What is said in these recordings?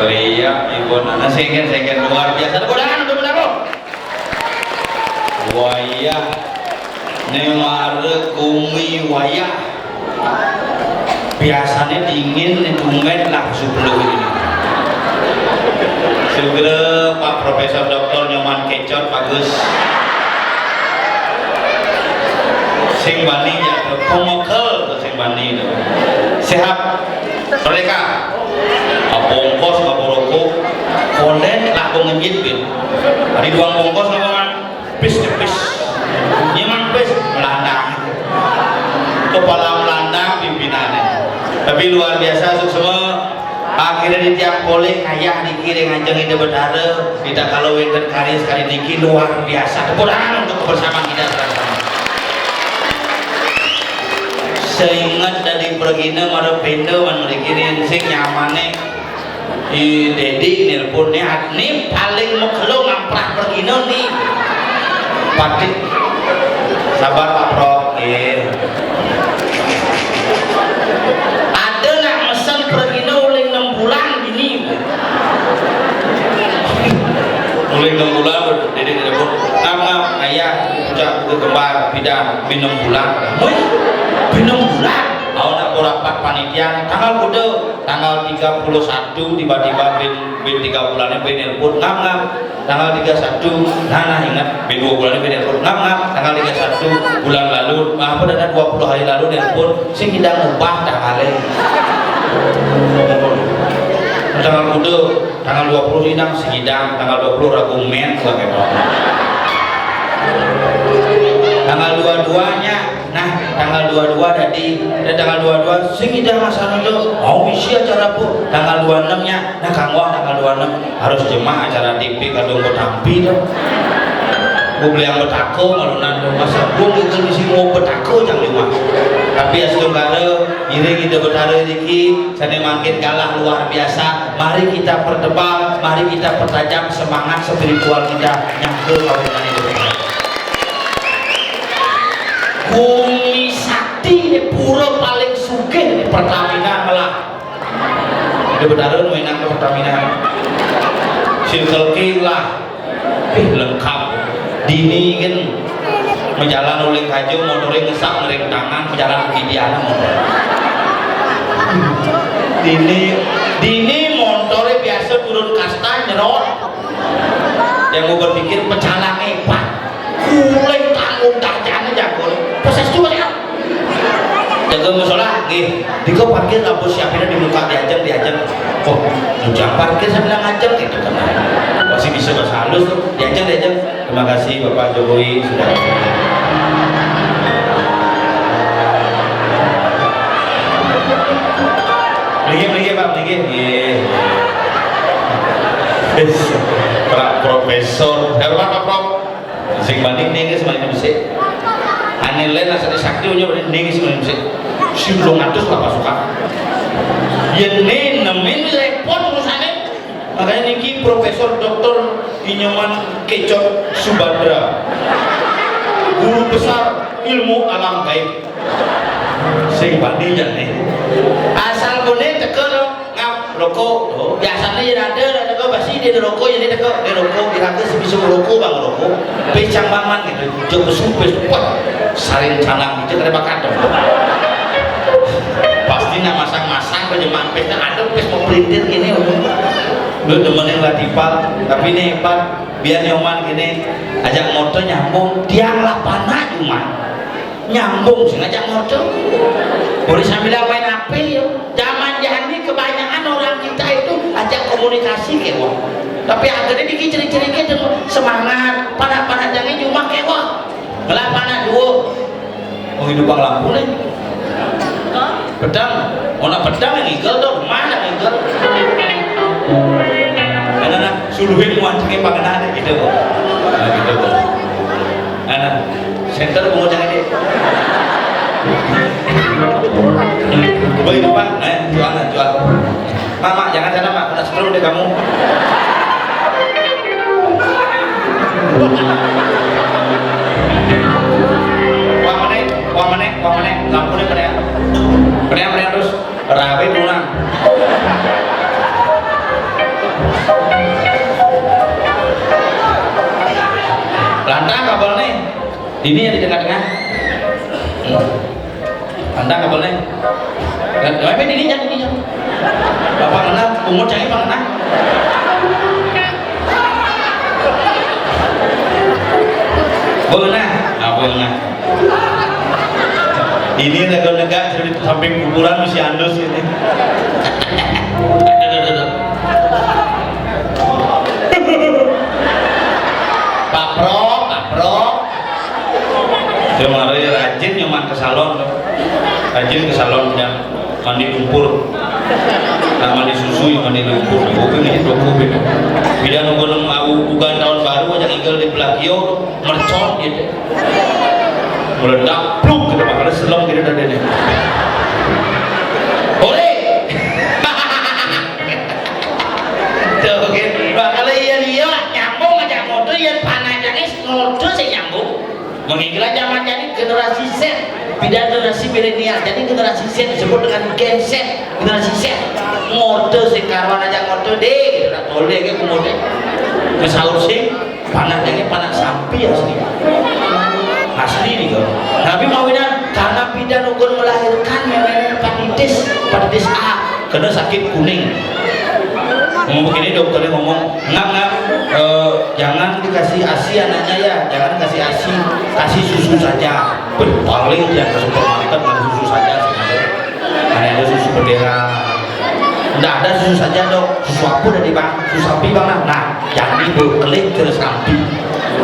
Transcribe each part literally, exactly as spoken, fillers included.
Iya, ibu nana sengken-sengken luar biasa. Tepuk tangan untuk Bunda Ro. Wayah, né mara gumi wayah. Biasané dingin, né tumbén lah sepuluh ini. Segera Pak Profesor Doktor Nyoman Kecot bagus. Sing bani ya, pemekel tuh sing bani tuh. Sehat, merdeka. Bongkos nggak boroko, konden lah ngenyit bin. Tadi doang bongkos nggak, pis, pis. Nyemang pis, melandang. Kepala melandang pimpinannya. Tapi luar biasa, suksma. Akhirnya di tiang polih, ngayah dikiring ajeng Ida Betara, kita kalau wénten karya sekali niki luar biasa. Tepuk tangan untuk kebersamaan kita sama-sama. Seingat dari pergina mara penda man mriki sing nyamané. I Dedi nelpon né, né paling makelo ngamprah pergina né. Pati. Sabar Pak Prof. Nggih. Ada nak mesen pergina uling enam bulan gini. Uling enam bulan, Dedi nelpon. Ngap, ngap, ayah, ucap ke kembar, bidan, bin enam bulan. Wih, bin enam bulan. Au nak rapat panitia, tanggal kuda, tanggal tiga puluh satu tiba-tiba bin, bin tiga bulannya bin nelpon, ngap, ngap. Tanggal tiga satu, nah, nah, ingat, bin dua bulannya bin nelpon, ngap, ngap. Tanggal tiga satu bulan lalu, apa, ada dua puluh hari lalu nelpon, sing ngidang ubah tanggalnya. Tanggal kuda, tanggal dua puluh ngidang, sing ngidang, tanggal dua puluh ragu men, gua kepala. Tanggal dua duanya, nah, tanggal dua dua tadi, dan tanggal dua dua sing ngidang asal itu, mau isi acara apa? Tanggal dua enam nya, nah, kanggo tanggal dua enam harus jemaah acara T V kadung betampi tuh. Gua beli yang betako malu nanti, masa gua gitu misi mau betako jang jemaah. Tapi ya, saudara, iring kita betara diki, sané mangkin galah luar biasa. Mari kita pertebal, mari kita pertajam semangat spiritual kita nyangka kawinan itu. Bumi Sakti di pura paling sugih di Pertamina malah. Di Betara nu enak ke Pertamina. Circle K lah. Ih, lengkap. Dini kan menjalan uling kajo, motornya ngesak ngering tangan, menjalan ke Indiana motor. Dini, dini motornya biasa turun kasta, nyerot. Yang mau berpikir pecalang hebat. Kulih tanggung tajane jago. Proses tuh ya. Jaga musola, nggih. Diko parkir lampu siapinnya di muka diajeng, diajeng. Oh, ngajeng parkir sambil ngajeng gitu kan. Masih bisa bahasa halus tuh. Diajeng, diajeng. Terima kasih Bapak Jokowi sudah. Mriki, mriki, Pak, mriki. Nggih. Pak Profesor. Eh, Pak, Pak Prof. Sing banding ning sing banding dhisik. Ane len asale sakti unya banding ning sing banding dhisik. Sing belum atus lah pasukan. Yen ning nemen repot urusane. Makanya niki Profesor Doktor Inyoman Kecot Subandra, guru besar ilmu alam gaib. Sing bani jane. Asal bone teka no, ngap rokok. Oh, biasane yen ada, ada teka pasti dia ada rokok, yen dia teka, dia rokok, dia kata sebisa rokok, bang rokok. Pecang bangan gitu, jauh besuk, pes, wah, saring canang gitu, kada bakat dong. Pasti nak masang-masang, berjemaah pes, nak ada pes mau pelintir gini, udah. Lu demen yang latipal, tapi ini hebat, biar nyoman gini, ajak motor nyambung, tiang lah panak cuma. Nyambung sing ajak ngoco. Boleh sambil main H P ya. Zaman jani kebanyakan orang kita itu ajak komunikasi ke wong. Tapi akhirnya dikit ciri-ciri ke semangat. Pada-pada jangan cuma ke wong. Ngelak panak dua. Oh, hidup bang lampu nih. Pedang. Oh, nak pedang yang igel tuh. Mana yang igel? Nah, nah, nah. Suluhin muancengnya pangenan gitu. Nah, gitu. Nah, nah. Center mau jangan deh. Baik, Pak. Nah, jual, nah, jual. Mak, Mak, jangan sana, Mak. Kena setrum deh kamu. Wah, mana? Wah, mana? Wah, mana? Lampu nih, mana? Mana, mana terus? Rawe pulang. Ini yang di tengah-tengah. Anda nggak boleh. Nggak, nggak, ini jangan, ini jangan. Bapak kenal, umur saya Pak kenal. Benar, nah, benar. Ini negak-negak di samping kuburan masih andus ini. Aduh, aduh, aduh. Paprok, paprok. Dia mari rajin nyoman ke salon. Rajin ke salonnya. Mandi lumpur. Nah, mandi susu yang mandi lumpur. Kopi nih, dua kopi. Bila nunggu nemu aku bukan tahun baru aja, igel di Belagio, mercon gitu. Meledak, pluk gitu, makanya selem gitu tadi nih. Boleh. Tuh, gitu. Nah, kalau iya, iya, nyambung aja motor, iya, panah aja, ngodo sih nyambung. Mengikilah zaman jadi generasi Z, beda generasi milenial. Jadi generasi Z disebut dengan Gen Z, generasi Z. Ngodo sih, karuan aja ngodo deh, gitu. Nah, boleh gitu, kemudian. Terus sahur sih, panah ini panah sampi asli. Asli nih, kok. Tapi mau bilang, karena bidan ukur melahirkan, memang hepatitis, hepatitis A, kena sakit kuning. Ngomong begini, dokternya ngomong, "Ngap, ngap, eh, jangan dikasih asi anaknya ya, jangan kasih asi, kasih susu saja." Balik dia ke supermarket, nggak ada susu saja sebenarnya. Hanya ada susu bendera. Nggak ada susu saja, Dok. Susu apa tadi, Bang? Susu sapi, Bang. Nah, nah, jadi bu, kelik terus sapi.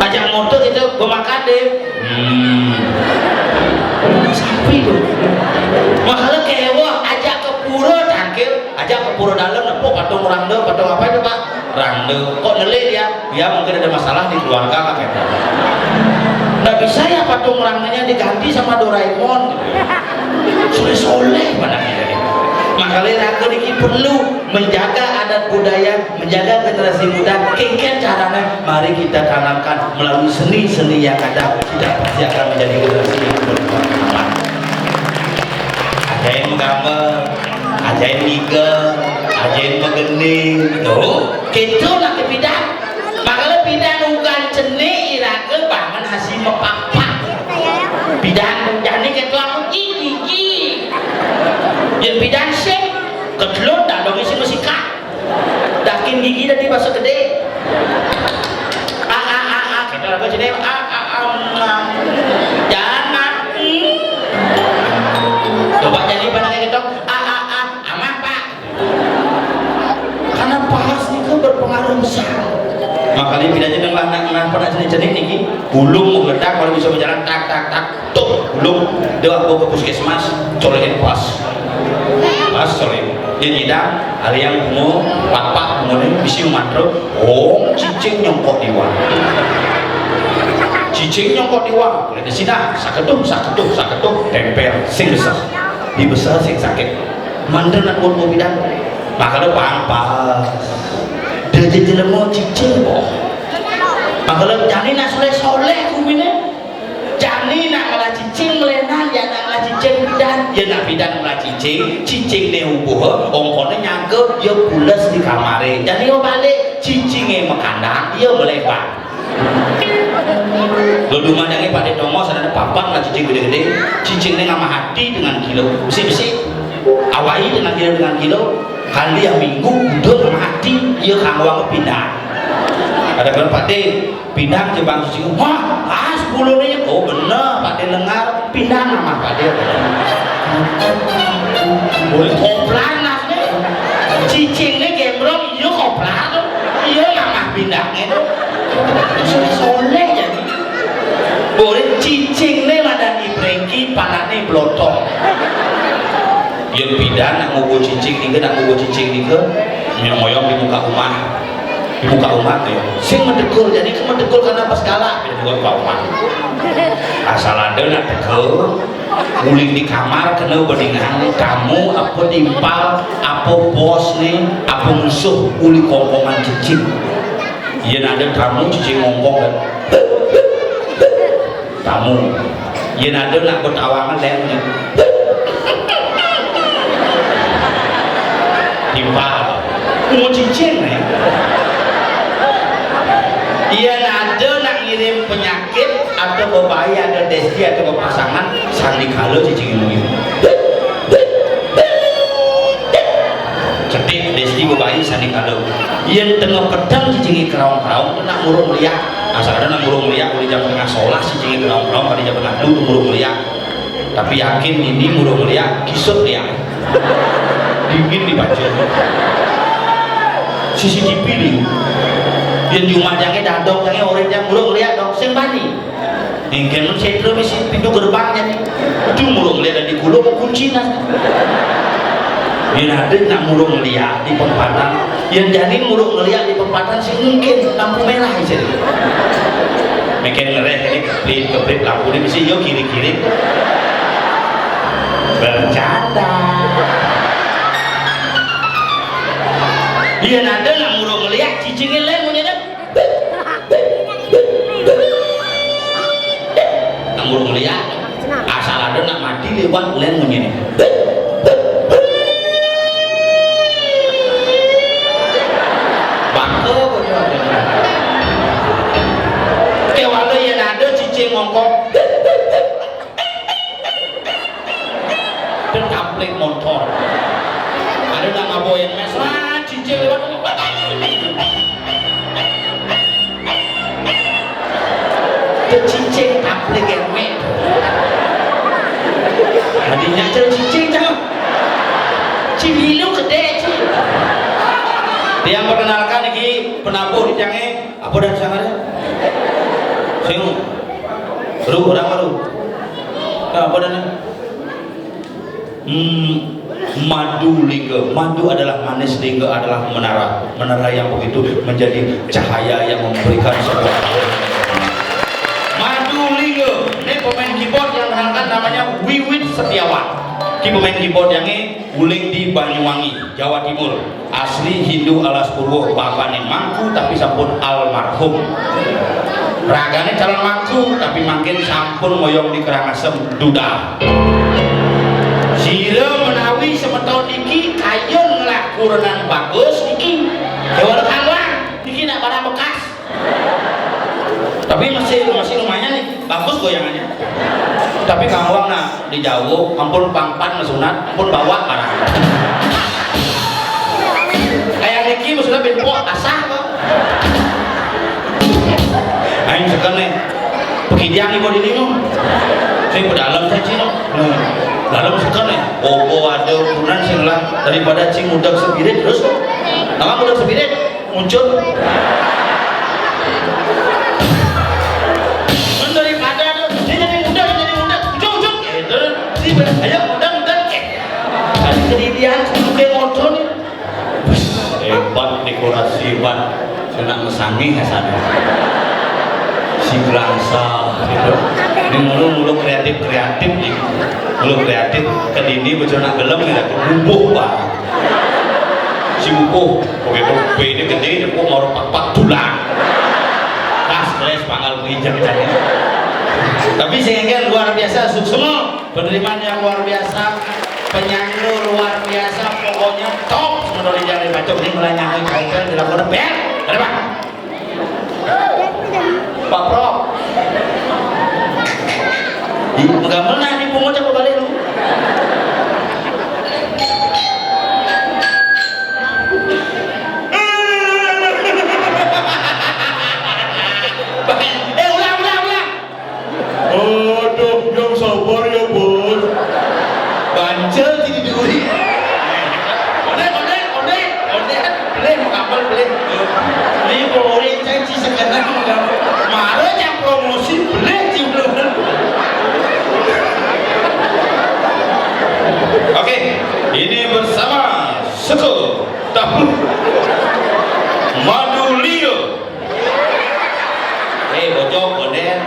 Ajak motor itu, gua makan deh. Hmm. Sapi tuh. Makanya kewa, ajak ke pura tangkil, ajak ke pura dalam, nepuk patung orang tuh, patung apa itu, Pak? Rangda. Kok nyelik dia? Ya, mungkin ada masalah di keluarga, katanya. Nggak bisa ya patung rangdanya diganti sama Doraemon? Soleh-soleh pada kita ini. Makanya raga niki perlu menjaga adat budaya, menjaga generasi muda. Kengken caranya, mari kita tanamkan melalui seni-seni yang ada, kita pasti akan menjadi generasi yang berkembang. Ajain menggambar, ajain ngiga, ajain magending. Tuh, gitu nak ke bidan. Makanya bidan ugan cenik iraga bangun hasil mepapak. Bidan jani ketua aku gigi. Yang bidan sih ketelut dah dong isi mesikat. Dakin gigi tadi bahasa gede. A a a a, kita apa sini? A a a, mm, jangan. Hmm. Coba jadi pada gitu. A a a, aman, Pak. Karena paras itu berpengaruh besar. Makanya bedanya dengan anak, nah, pernah jenis-jenis niki, ulung meledak kalau bisa berjalan, tak tak tak, tuh, ulung, dia bawa ke puskesmas, colekin pas. Pas, colek. Dia nyidang, ada yang bungo, papak bungo ini, bisi umatro, oh, cicing nyongkok di wang. Cicing nyongkok di wang, boleh di sini, saketuh, saketuh, saketuh, tempel, sing besar. Di besar, sing sakit. Mandel nak buat bidan. Makanya pampas. Dia jadi jelema cicing, boh. Makanya jani nak soleh-soleh kumine. Jani nak malah cicing melenan, ya nak malah cicing bidan. Ya nak bidan malah cicing, cicing ne ubuh, ongkone nyangka, ya pules di kamare. Jani mau balik, cicinge mekandang, ya melebar. Lo dumah jange pada tongos, ada papat lah cicing gede-gede. Cicing ne ngamah hati dengan kilo. Besi-besi. Awai dengan kilo, dengan kilo. Kali yang minggu, udah ngamah hati, ya kangwang pindah. Ada kan pade, pindah ke bang cicing. Wah, pas bulunya. Oh bener, pade lengar, pindah ngamah pade. Boleh koplar nasnya. Cicing ne gembrong, iya koplar tuh. Iya ngamah pindahnya tuh. Soleh-soleh jadi. Boleh cicing ne madan ibrengki, panakne blotong. Yang bidan nak ngubu cicing nika, nak ngubu cicing nika, yang ngoyong di muka rumah. Di muka rumah tuh ya. Sing medekul, jadi ke medekul karena pas galak di muka rumah. Asal ada nak tekel, uling di kamar kena bedingan tamu apa timpal, apa bos ne, apa musuh uli kongkongan cicing. Iya ada tamu cicing ngongkong kan. Tamu. Yen ada nak ketawangan lek timpal. Mau cicing nih. Yen ada nak ngirim penyakit, Ada bebayi, ada desti, ada bepasangan, sandikala cicing muni. Cetik desti bebayi sandikala. Yén tengah peteng cicingé kraung-kraung, nak muruk ngeliak. Asal ada nak muruk ngeliak, mulai jam setengah sebelas cicingé kraung-kraung, kali jam tengah dua muruk ngeliak. Tapi yakin ini muruk ngeliak, kisut dia. Dingin dibaca. C C T V nih. Yén di rumah jangé dadok jangé orang jang muruk ngeliak dong, sing bani. Engkén sétra misi pintu gerbangnya nih. Itu muruk ngeliat dari kulo mau kunci nah. Yén ada nak muruk ngeliat di perempatan, yén jani muruk ngeliat di perempatan sih mungkin lampu merah aja. Mungkin ngereh ini keplit keplit lampu ini mesti yo kiri kiri. Bercanda. Yén ada nak muruk ngeliat cicingin lén punya Nang urung liat, asal ada nak mati liwat lén munyiné. Bangke. Kéwala yén ada cicing ngongkok. Terus kampling motor. Ada nak ngaboin mes, wah, cicing lewat. Terus cicing kampling emek. Hadinya terus cicing cang. Cimilu gede cing. Tiang perkenalkan iki penabuh di tiangnya. Apa dan sangarnya? Sing. Ru, orang baru. Apa dan? Hmm, madu lingga. Madu adalah manis, lingga adalah menara. Menara yang begitu menjadi cahaya yang memberikan sebuah madu lingga. Ini pemain keyboard yang berangkat namanya Wiwit Setiawan. Ki pemain keyboard yang ini uling di Banyuwangi, Jawa Timur. Asli Hindu alas Purwo, bapane mangku tapi sampun almarhum. Ragane calon mangku tapi mangkin sampun ngoyong di Karangasem, duda. Sira menawi semeton niki kayun ngelah kurenan bagus niki. Dewa Kangwang niki nak barang bekas. Tapi masih masih lumayan nih, bagus goyangannya. Tapi Kangwang nak di jauh, ampun pangpan ngesunat, ampun bawa barang. Kayak Ricky maksudnya bimpo asah kok. Aing seken nih. Pekidiang ibu dini mah. Saya pedalem saya cino. Nah, dalam seken nih. Opo ada ukuran sing lah daripada cing udah sepirit terus. Nama udah sepirit? Muncul. Kan daripada tuh, dia jadi muda, dia jadi muda. Ujung-ujung, gitu. Si ber-, ayo, muda, muda, eh. Tadi kejadian, kudu kayak motor nih. Hebat dekorasi, hebat. Saya nak mesangih ya sana. Si Gelangsa, gitu. Ini mulu, mulu kreatif, kreatif nih. Mulu kreatif, ke dini, bocor nak gelem, gitu. Bubuh, Pak. Si Bubuh, oke, kok B D gede, kok mau pak-pak tulang. Tas, les, panggal, pengijak, cari. Tapi sehingga luar biasa, suksma, penerimaan yang luar biasa, penyanyi luar biasa, pokoknya top, menurut yang dibacok ini mulai nyanyi hotel dilakukan band, ada Pak? Pak Pro. Ih, menggamel nah di pungut apa balik lu? Eh, ulang, ulang, ulang. Aduh, yang sabar ya, Bos. Bancel jadi duri. Konek, konek, konek, konek. Pelih, mau kapal, pelih. Ini boleh caci sekarang. Marah yang promosi, pelih, cium. Oke, ini bersama Seko Tahu Madulio. Eh, bocok, konden.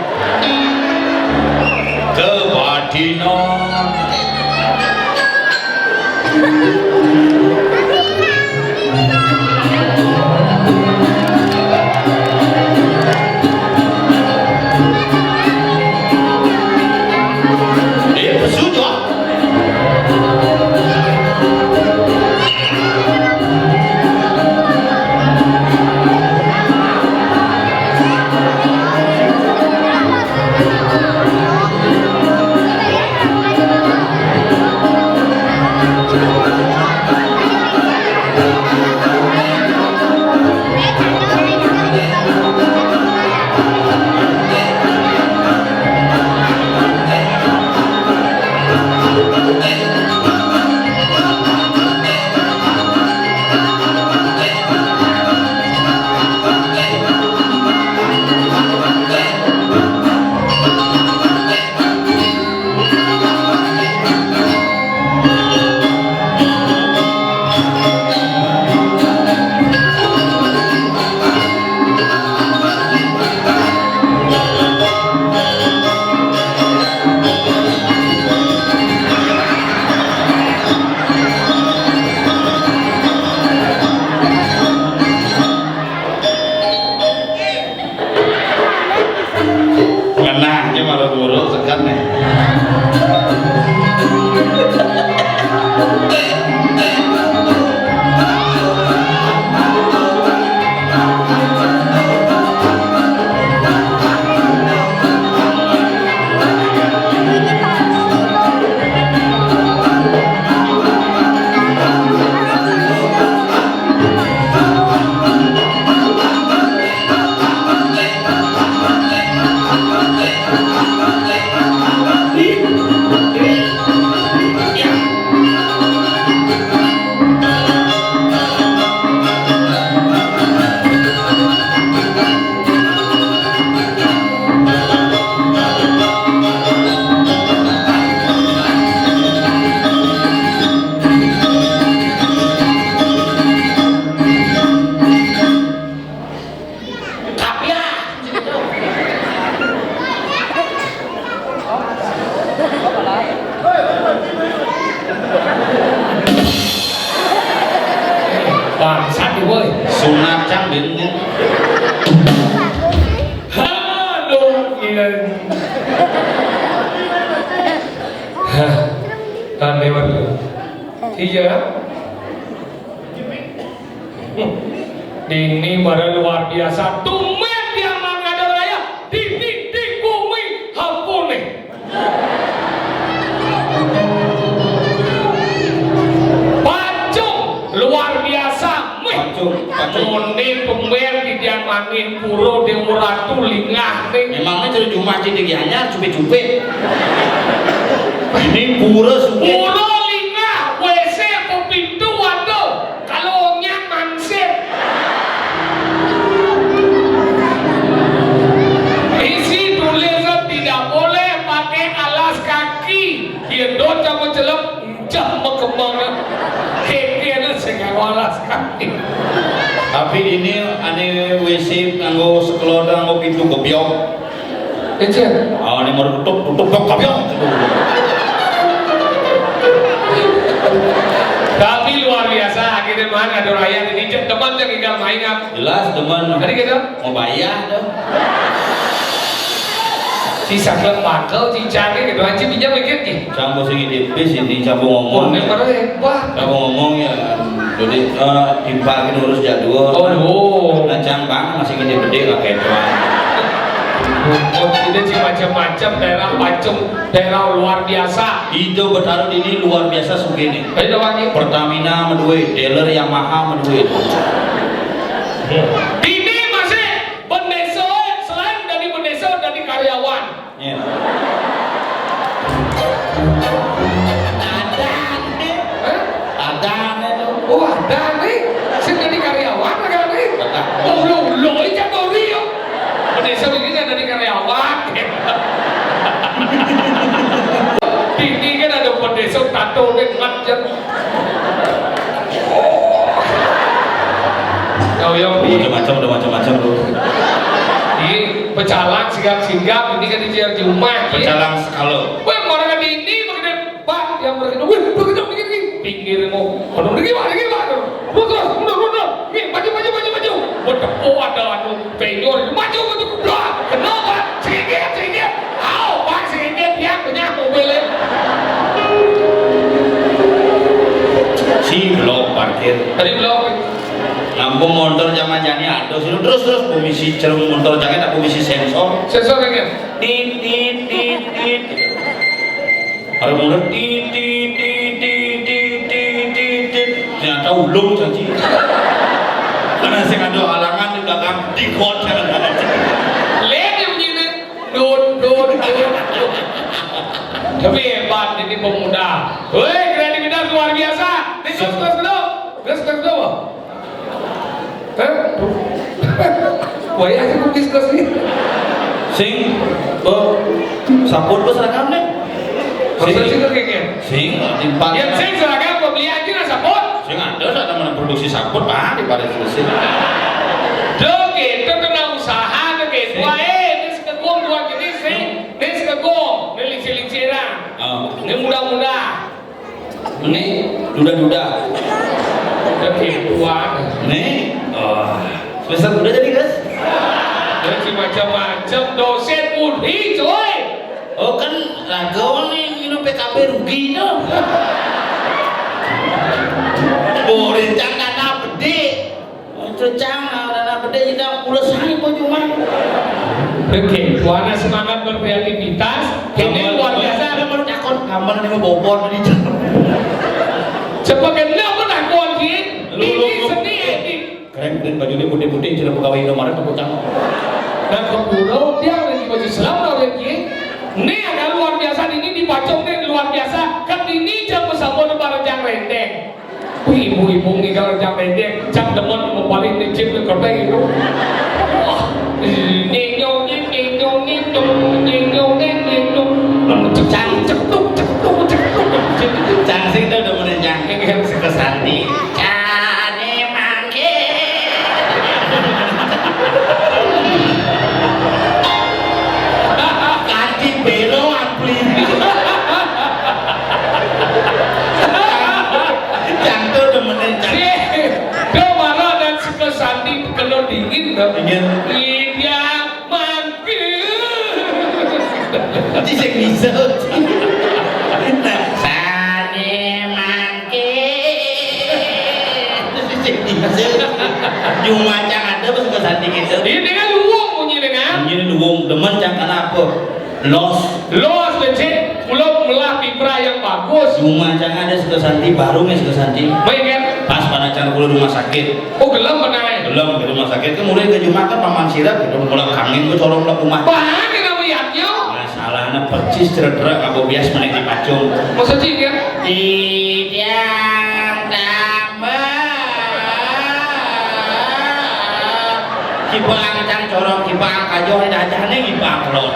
Kebatinan. Eh, pesu, Cok. Bangsat iki, woi. Sunat, Cang, ben. Aduh, gila. Hah, aneh banget. Iya. Ini baru luar biasa. Tumben dia mangado raya. Di, di, di bumi, ampun nih. Pacung luar biasa. Mih. Pacung, pacung. Muni tumben di Dian Mangin pura Dewa Ratu lingah nih. Memangnya cari cuma cedek anyar, cupit-cupit. Ini pura suwe. Pura lingah, W C, pepintu, waduh. Kalau nyang mansip. Isi tulisan tidak boleh pakai alas kaki. Yén dot sama celep, encah makembangan. Kékéné sing nganggo alas kaki. Tapi ini ane W C nganggo sekeloda, nganggo pintu gebyok. Encén. Ah, ini mau tutup, tutup, gebyok, gebyok. Tapi luar biasa, akhirnya mah ada raya ini cek teman cek tinggal main apa? Jelas teman. Tadi kita mau bayar dong. Si saklek bakal, si cangnya gitu aja, pinjam mikir nih. Campur sing di bis ini, campur ngomong. Oh, ini pada hebat. Campur ngomong ya. Jadi, eh, timpal gitu urus jadwal. Oh, oh. Nah, cang bang masih gede-gede lah kayak itu. Oh, ini sih macam-macam daerah Pacung, daerah luar biasa. Itu Betawi ini luar biasa sugih nih. Ayo, Bang. Pertamina medue, dealer Yamaha medue. Ini masih pendesa, selain dari pendesa, dari karyawan. Iya. Ada nih. Hah? Ada nih tuh. Oh, ada nih. Sing jadi karyawan ada nih. Ada. Oh, lo, lo, ini kan Tori, yo. Pendesa ini kan dari karyawan. Ini kan ada pendesa tato nih, ngat, jan. Kau yang di macam-macam, udah macam-macam tuh. Di pecalang sigap-sigap, ini kan di rumah, ya. Pecalang sekalo. Weh, orang kan ini, maksudnya, Pak, yang berkena, weh, berkena, begini, begini. Pinggir mau, aduh, begini, Pak, begini, Pak, aduh. Terus, mundur, mundur. Nih, maju, maju, maju, maju. Buat tepuk ada, anu, penyor, maju, maju, keblak. Kenapa? Sedikit, sedikit. Au, Pak, sedikit, ya, punya mobilnya. Si blok parkir. Tadi blok. Ngambung motor zaman jani ada sih, terus, terus, komisi cerung motor jangan tak komisi sensor. Sensor ini. Tit, tit, tit, tit. Ada motor tit, tit, tit. Ternyata ulung, janji. Karena saya ada halangan di belakang, di kot, jangan, jangan. Lihat yang begini. Dut, dut, dut, dut. Tapi hebat ini pemuda. Woi, kreativitas luar biasa. Ini gas, gas dulu. Gas, gas dulu. Hah? Wah, ya, aku gas, gas nih. Sing, oh, saput bos rekam deh. Harusnya sih kayaknya. Sing, timpal. Ya, sing seragam pembeli aja lah saput. Sing ada, ada mana produksi saput, Pak, di Paris sih. Tuh, gitu, kena usaha, tuh, gitu. Sing. Wah, eh, ini sekegong dua gini, sing. Ini sekegong, ini lingsir-lingsiran. Oh. Ini muda-muda. Ini duda-duda. Udah kebuan. Nih, oh. Semester udah jadi, guys? Jadi macam-macam dosen Udi, coy. Oh, kan lagu nih, ini P K B rugi tuh. Boleh jangan apa deh. Itu cang, anak gede kita udah sanggup cuma. Oke, warna semangat berkreativitas. Ini luar biasa. Ada baru takut kamar ini mau bobor di jam. Cepat kenal pun aku lagi. Ini seni, eh, ini. Keren, keren, baju ini putih-putih, sudah pegawai Indomaret, aku cang. Nah, kemudian dia lagi baju selam, lagi. Ini agak luar biasa, ini di Pacung nih luar biasa. Kan ini jam bersama lebaran jang rendeng. Wih, ibu-ibu ngigal jam pendek, cap demen mau paling licin ke kertas itu. Wah, nyenyong, nyenyong, nyenyong, nyenyong, nyenyong. Cang, cetuk, cetuk, cetuk, cetuk. Cang sing tuh demen, Cang. Ini kan sekesanti. Cani mangke. Kaki belo ampli. Cang tuh demenin, Cang. Sih, tuh, Inggih. Tidak mangke. Iki sing bisa. Sane mangke. Iki sing bisa. Cuma cang ada pas kesanti gitu. Ini dengan luwung bunyi dengan. Bunyi luwung demen cang kenapa? Los. Los, becik. Kula melah pipra yang bagus. Cuma cang ada suka santi, baru nih suka santi. Baik, kan? Pas pada acara kula rumah sakit. Oh, gelem benar. Gelem di rumah sakit, kan mulai ke Jumat kan paman sirap, gitu, mulai kangen ke corong lah rumah. Wah, kenapa yatnya? Masalahnya persis ceredrak, ngabo bias menik di pacung. Maksudnya, kan? Tidak tambah. Kipa ang cang corong, kipa ang kajo, ada aja nih kipa ang kelon.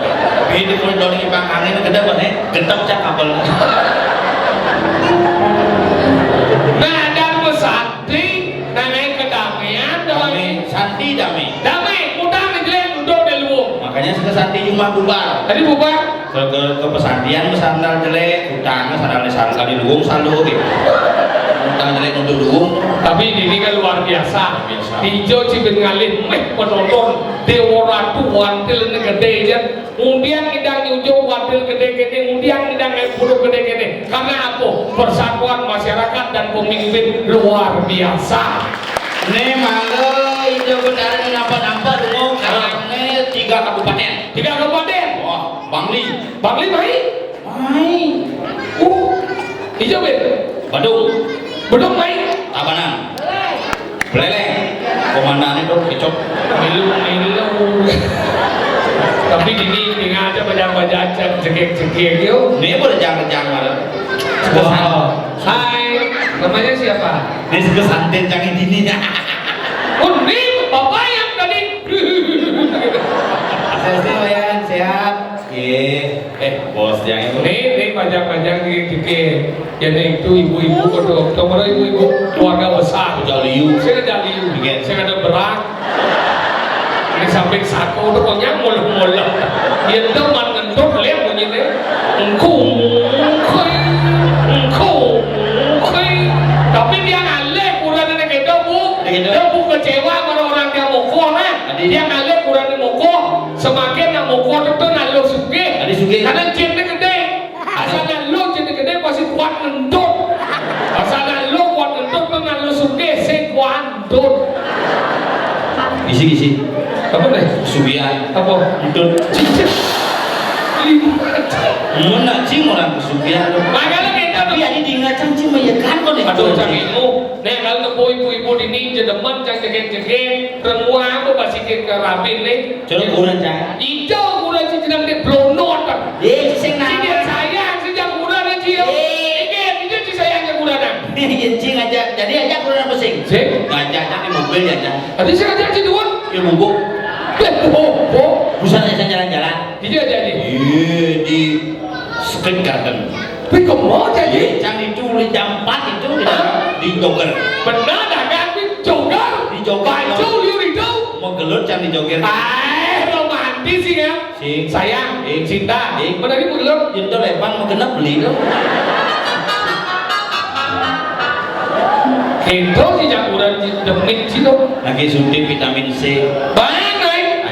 Bini kulit doni kipa ang angin, gede banget, gentep cak kabel. Nah, ada pesan. Ding, nah, naik kedamaian, damai. Damai, santi damai. Damai, utang jelek, duduk di luwung. Makanya suka santi cuma bubar. Tadi bubar? Ke, ke, ke pesantian, sandal jelek, utang, sandal di sandal di luwung, selalu gitu. Utang jelek untuk luwung. Tapi ini kan luar biasa. Biasa. Ijo cibin ngalih, meh penonton, Dewa Ratu, wantil ini gede aja. Undian ngidang nyucuk wadil gede kene, undian ngidang naik puluh gede kene. Karena apa? Persatuan masyarakat dan pemimpin luar biasa. Nih, mangga ijo betara nih nampak-nampak dulu, karena ini tiga kabupaten. Tiga kabupaten? Wah, Bangli. Bangli, mai? Mai. Uh, ijo, bet. Badung. Badung, mai? Tabanan. Beleleng. Komandannya dong, kecok. Milu, milu. Tapi dini, dini aja baca-baca, jegek-jegek, yuk. Ini boleh jangan-jangan. Wow. Hai, namanya siapa? Ini suka santen jangan dini. Oh, ini bapak yang tadi. Sehat, sehat. Iya. Eh, bos yang itu. Nih, nih, pajak-pajak dikit-dikit. Ya, nih, itu ibu-ibu kudu, nomor ibu-ibu keluarga besar. Jaliu. Saya ada jaliu. Iya. Saya ada berat. Ini samping satu tuh konyang muluk-muluk. Ya, itu man ngentuk, lihat bunyinya. Engkung, engkung, engkung. Tapi dia ngalih, kurang ada gitu, Bu. Gitu. Dia, Bu, kecewa sama orang dia mukul, nah. Tadi. Dia ngalih, kurang ada mukul. Semakin nak mukul itu nak lu sugih. Tadi sugih. Karena jin ini gede. Asal nak lu jin ini gede, pasti kuat ngendut. Asal nak lu kuat ngendut, pun nak lu sugih, sing kuat ngendut. Isi, isi. Apa nih? Sugihan. Apa? Ngendut. Cicit. Lima. Mun nak cing orang kesugihan tu. Makanya kita tuh. Tapi ada diingat cang cing, ya kan, kau nih. Aduh, cang itu. Nek kalau tempo ibu-ibu dini jedemen cang jegeng-jegeng, renguang apa pasti ke rabin nih. Coba kurang, cang. Ijo kurang si jeneng dia blonot. Eh, sing. Sing dia sayang, sing jang kurang aja. Eh. Iki, iki si sayang jang kurang. Iya, cing aja. Jadi aja kurang apa sing? Sing? Ngajak di mobil ya, cang. Tadi saya ajak si Duan. Ya, monggo. Eh, oh, oh. Busan saya jalan-jalan. Iya, jadi. Iya, di Street Garden. Wih, kok mau jadi? Cang itu mulai jam empat itu di, di jogger. Benar dah kan, di jogger. Di jogger. Baju liur itu. Mau gelut cang di jogger. Eh, romantis sih ya. Sing. Sayang, sing. Cinta. Sing. Benar itu gelut. Itu lepan mau kena beli tuh. Itu sih jaguran demit sih tuh. Lagi suntik vitamin C. Banyak.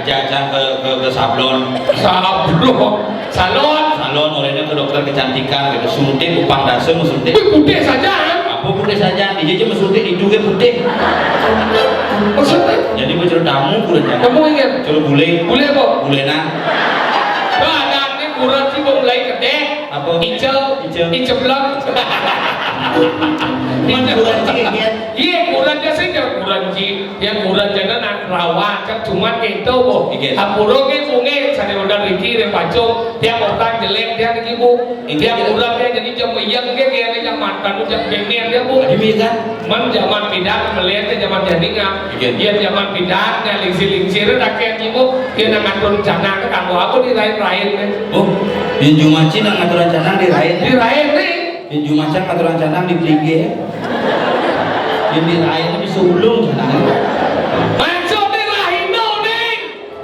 Aja-aja ke, ke, ke sablon. Sablon. Salon. Salon, orangnya ke dokter kecantikan gitu. Suntik, upang dasa mau suntik. Wih, putih saja. Apa putih saja? Dia aja mau suntik, hidungnya putih. Maksudnya? Jadi mau cerita tamu, kurang. Kamu ingat? Coba bule. Bule apa? Bulenan. Badannya kurang sih, mau mulai gede. Apa? Icel. Icel. Iceblok. Kurang sih, ya. Iya, kurang aja sih, kurang sih. Ya, kurang aja nak rawat, kan cuma gitu, Bu. Iya. Ampura ke bunge, sane udah riki, rek pacung, tiap orang jelek, dia riki, Bu. Iya, tiap iya. Orang dia jadi jam yang ke, dia ada jam makan, jam pengen dia, Bu. Tadi, kan? Man, zaman pindah, melihat dia zaman jadi ngap. Iya. Dia zaman pindah, dia lingsir-lingsir, rakyat ibu, dia nak ngatur rencana, ke kamu apa di lain-lain, kan? Oh, yang cuma Cina ngatur rencana di lain. Di lain, nih. Yang cuma Cina ngatur rencana di Pringge. Yang di lain, bisa ulung, sana. Maksudnya lain, no, nih.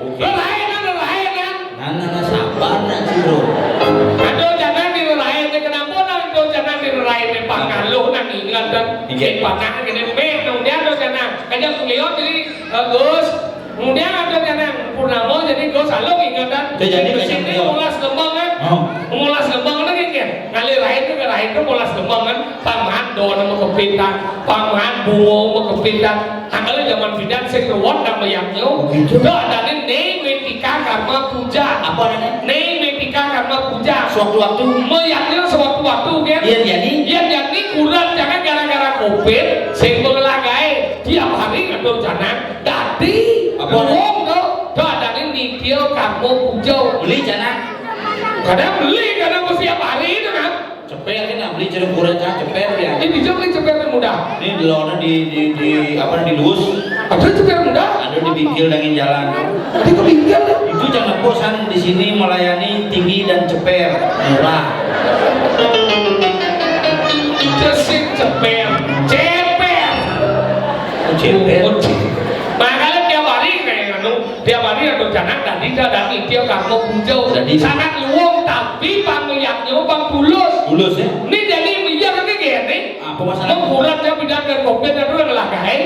Oke. Lelahenan, lelahenan. Nah, nah, nah, sabar, nak, Ciro. Aduh, jangan di lelahenan. Kenapa nang aduh, jangan di lelahenan? Pangkaluh nang ingat, kan? Iya. Di panah, gini, meh, nang dia aduh, jangan. Kanya kuliah, jadi, eh, Gus. Kemudian ada yang purnama, jadi gue selalu ingetan. Ya, jadi di sini dia molas kembang kan? Oh. Molas kembang kan ini kan? Ngalir lain tuh, lain tuh molas kembang kan? Paman doa nama kepitan, paman bungo nama kepitan. Nah, kalau zaman bidan sing ruwet nama yang nyo. Begitu. Tuh ada nih, ning wetika karma puja. Apa namanya? Ning wetika karma puja. Sewaktu-waktu. Mayaknya sewaktu-waktu kan? Iya, jadi. Iya, jadi kurang jangan gara-gara covid, sing mengelah gae. Tiap hari ngatur jangan. Dadi, apa? Wong to, to adane nitya karma puja. Beli jana. Kadang beli, kadang mesti tiap hari itu kan. Ceper kan, nah, beli jeruk goreng cah ceper ya. Ini juga ceper mudah. Ini delona di, di, di apa, di luus. Ada ceper mudah. Ada di pinggir dangin jalan. Di pinggir. Itu jangan bosan di sini melayani tinggi dan ceper, murah. Itu sing ceper, ceper. Ceper. Makanya tiap hari kayak anu, tiap hari ada jangan tadi ada nitya karma puja. Jadi sangat luwung, tapi panglihatnya bang tulus. Tulus ya? Ini jadi biar ini gini. Apa masalah? Mengkurat ya bidang dan covid itu yang lagae.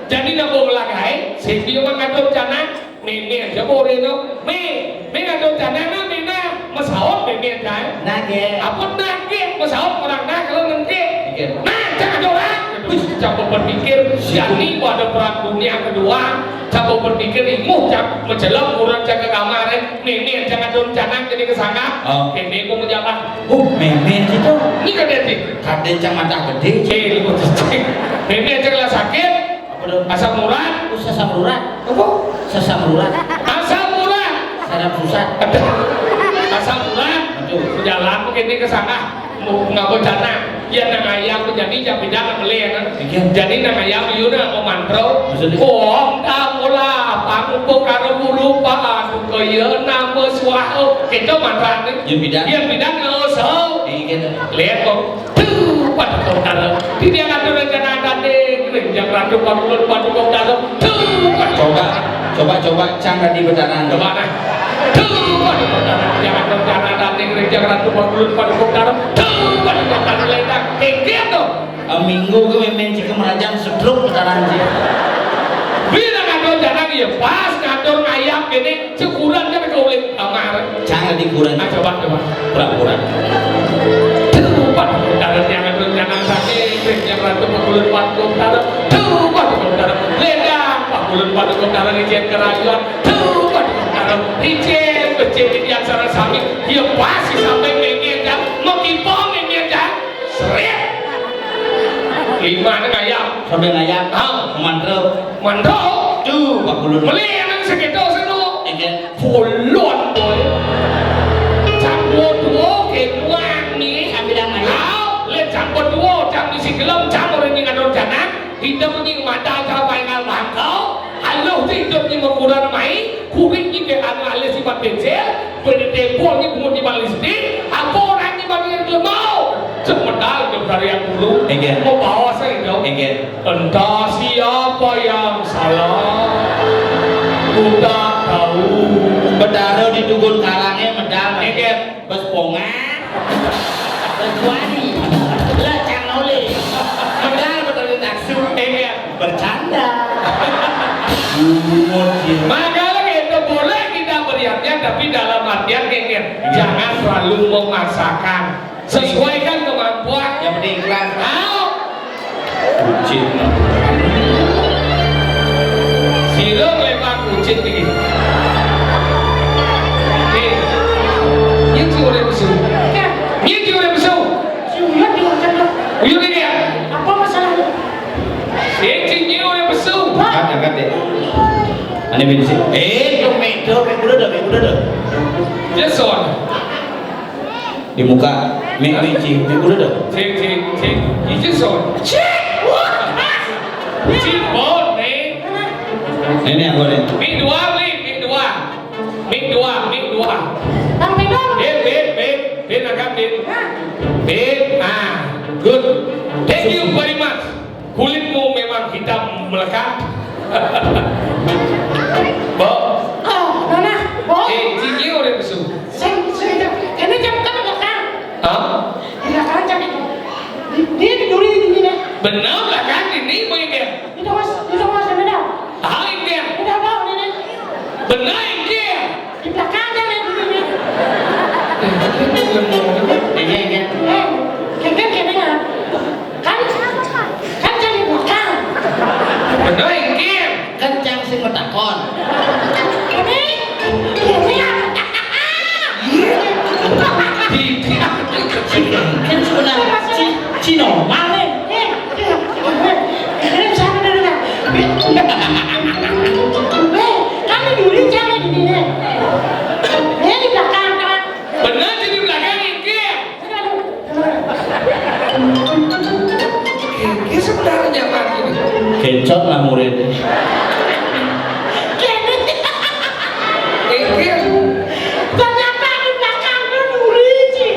Jadi nabo lagae, sing dia mengatur jangan. Meme aja boleh no. Me, me ngatur jangan, me, me, mesaut meme aja. Nage. Apa nage? Mesaut orang nah kalau nengke. Nage. Nah, jangan ada orang. Wis, coba berpikir, jadi pada perang dunia kedua, coba berpikir, imuh, coba menjelang kurang jaga kamar, eh. Meme aja ngatur jangan jadi kesana. Oh. Meme mau menjalan. Oh, meme gitu. Ini kan dia sih. Kadang cang mata gede. Eh, lu mau cicing. Meme aja kalau sakit. Apa tuh? Asam urat. Oh, sesam urat. Apa? Sesam urat. Asam urat. Sarap susah. Asam urat. Betul. Jalan mungkin ini ke sana. Mau nggak bencana. Ya nang ayam tuh jadi jam beda nang beli ya kan. Iya. Jadi nang ayam yuna mau mantra. Maksudnya? Om tak mula apa ngumpul karo bulu pak. Kaya nama suah. Oh, kita mantra nih. Jam beda. Jam beda nggak usah. Iya, gitu. Lihat kok. Tuh, pada kau taruh. Di dia ngatur rencana tadi, gereja kerajaan bangunan pada kau taruh. Tuh, pada. Coba, coba, coba, cang tadi bedaran. Coba nah. Tuh, pada kau taruh. Jangan rencana tadi, gereja kerajaan bangunan pada kau taruh. Tuh, pada kau taruh, lendang. Kengkir tuh. Eh, minggu ke meme cik merajang sedruk bedaran cik. Bila ngatur rencana, ya pas ngatur ngayap gini. Syukuran kan kau ulih kamar. Jangan dikuran. Ah, coba, coba. Pura-pura. Coba, dalam jangan rencana sakit, yang ratu pengulun patung taruh. Coba, coba, ledang, pengulun patung taruh, izin kerayuan. Coba, coba, izin, izin, yang salah sami. Dia pasti sampai mengedang, mengkipong mengedang. Seret. Lima ni ngayap. Sampai ngayap. Ah. Mantra. Mantra. Tu, Pak Kulun. Meli yang sekitar sana. Iya. Bolon, boy. Campur dua, kenuan ni. Ambil yang mana? Au, le campur dua, cam isi gelem, campur ini ngandung jangan. Hitam ni mata, capai ngal mangkau. Aluh ti hitam ni mengkurang mai. Kuring ni ke anu alis sifat pensil. Beri tembok ni bungut ni balik sedih. Apa orang ni balik yang mau? Cek medal ke dari yang dulu. Enggak. Mau bawa saya dong. Enggak. Entah siapa yang salah, ku tak tahu. Betara di Tugun Karangnya medal. Eget. Bes pongan. Bes wani. Lah, cang nolih. Medal betara di taksu. Eget. Bercanda. Bungut dia. Makanya itu boleh kita beriaknya, tapi dalam artian eget. Iya. Jangan terlalu memaksakan. Sesuaikan kemampuan. Yang penting ikhlas. Au. Kucing. Sira lewat kucing iki. Eh, nyén sing ora mesu? Nyén sing ora mesu? Sing uyut di macam tu. Uyut iki ya? Apa masalahnya? Eh, sing nyén ora mesu? Angkat, angkat, Dek. Ane bensin. Eh, yo medo, mek kuda dah, mek kuda dah. Yes, son. Di muka. Mik, mik, cik. Mik, udah dong. Cik, cik, cik. Cik, son. Cik! Wah! Cik, bon, nih. Ini, ini aku nih. Mik dua, mik, mik dua. Mik dua, mik dua. Sampai dong. Bin, bin, bin. Bin, angkat, bin. Hah? Bin, ah. Good. Thank you very much. Kulitmu memang hitam melekat. Bo. Oh, Nona, Bo. Eh, cik, iya udah besuk. Sing, sing, ini jam kan belakang. Hah? Belakang jam itu. Dia tidur di sini deh. Benar belakang ini, Bo, ya? Itu mas, itu mas, ini dah. Ah, ini. Udah, Bo, ini. Bener, inggih. Di belakang kan yang begini. Iya, iya. Eh, kan, kan, kan, kan. Kan, kan yang di belakang. Bener, inggih. Kencang sing metakon. Ini, ini apa? Kan sebenarnya ci-, Cino, maling. Eh, eh, eh, eh, siapa dulu, Bang? Eh, kan duri jangan di sini. Eh, di belakang, kan? Bener sih di belakang, inggih. Ini sebenarnya, Pak, ini. Kecot lah muridnya. Ini. Ternyata di belakang tuh duri, Ci.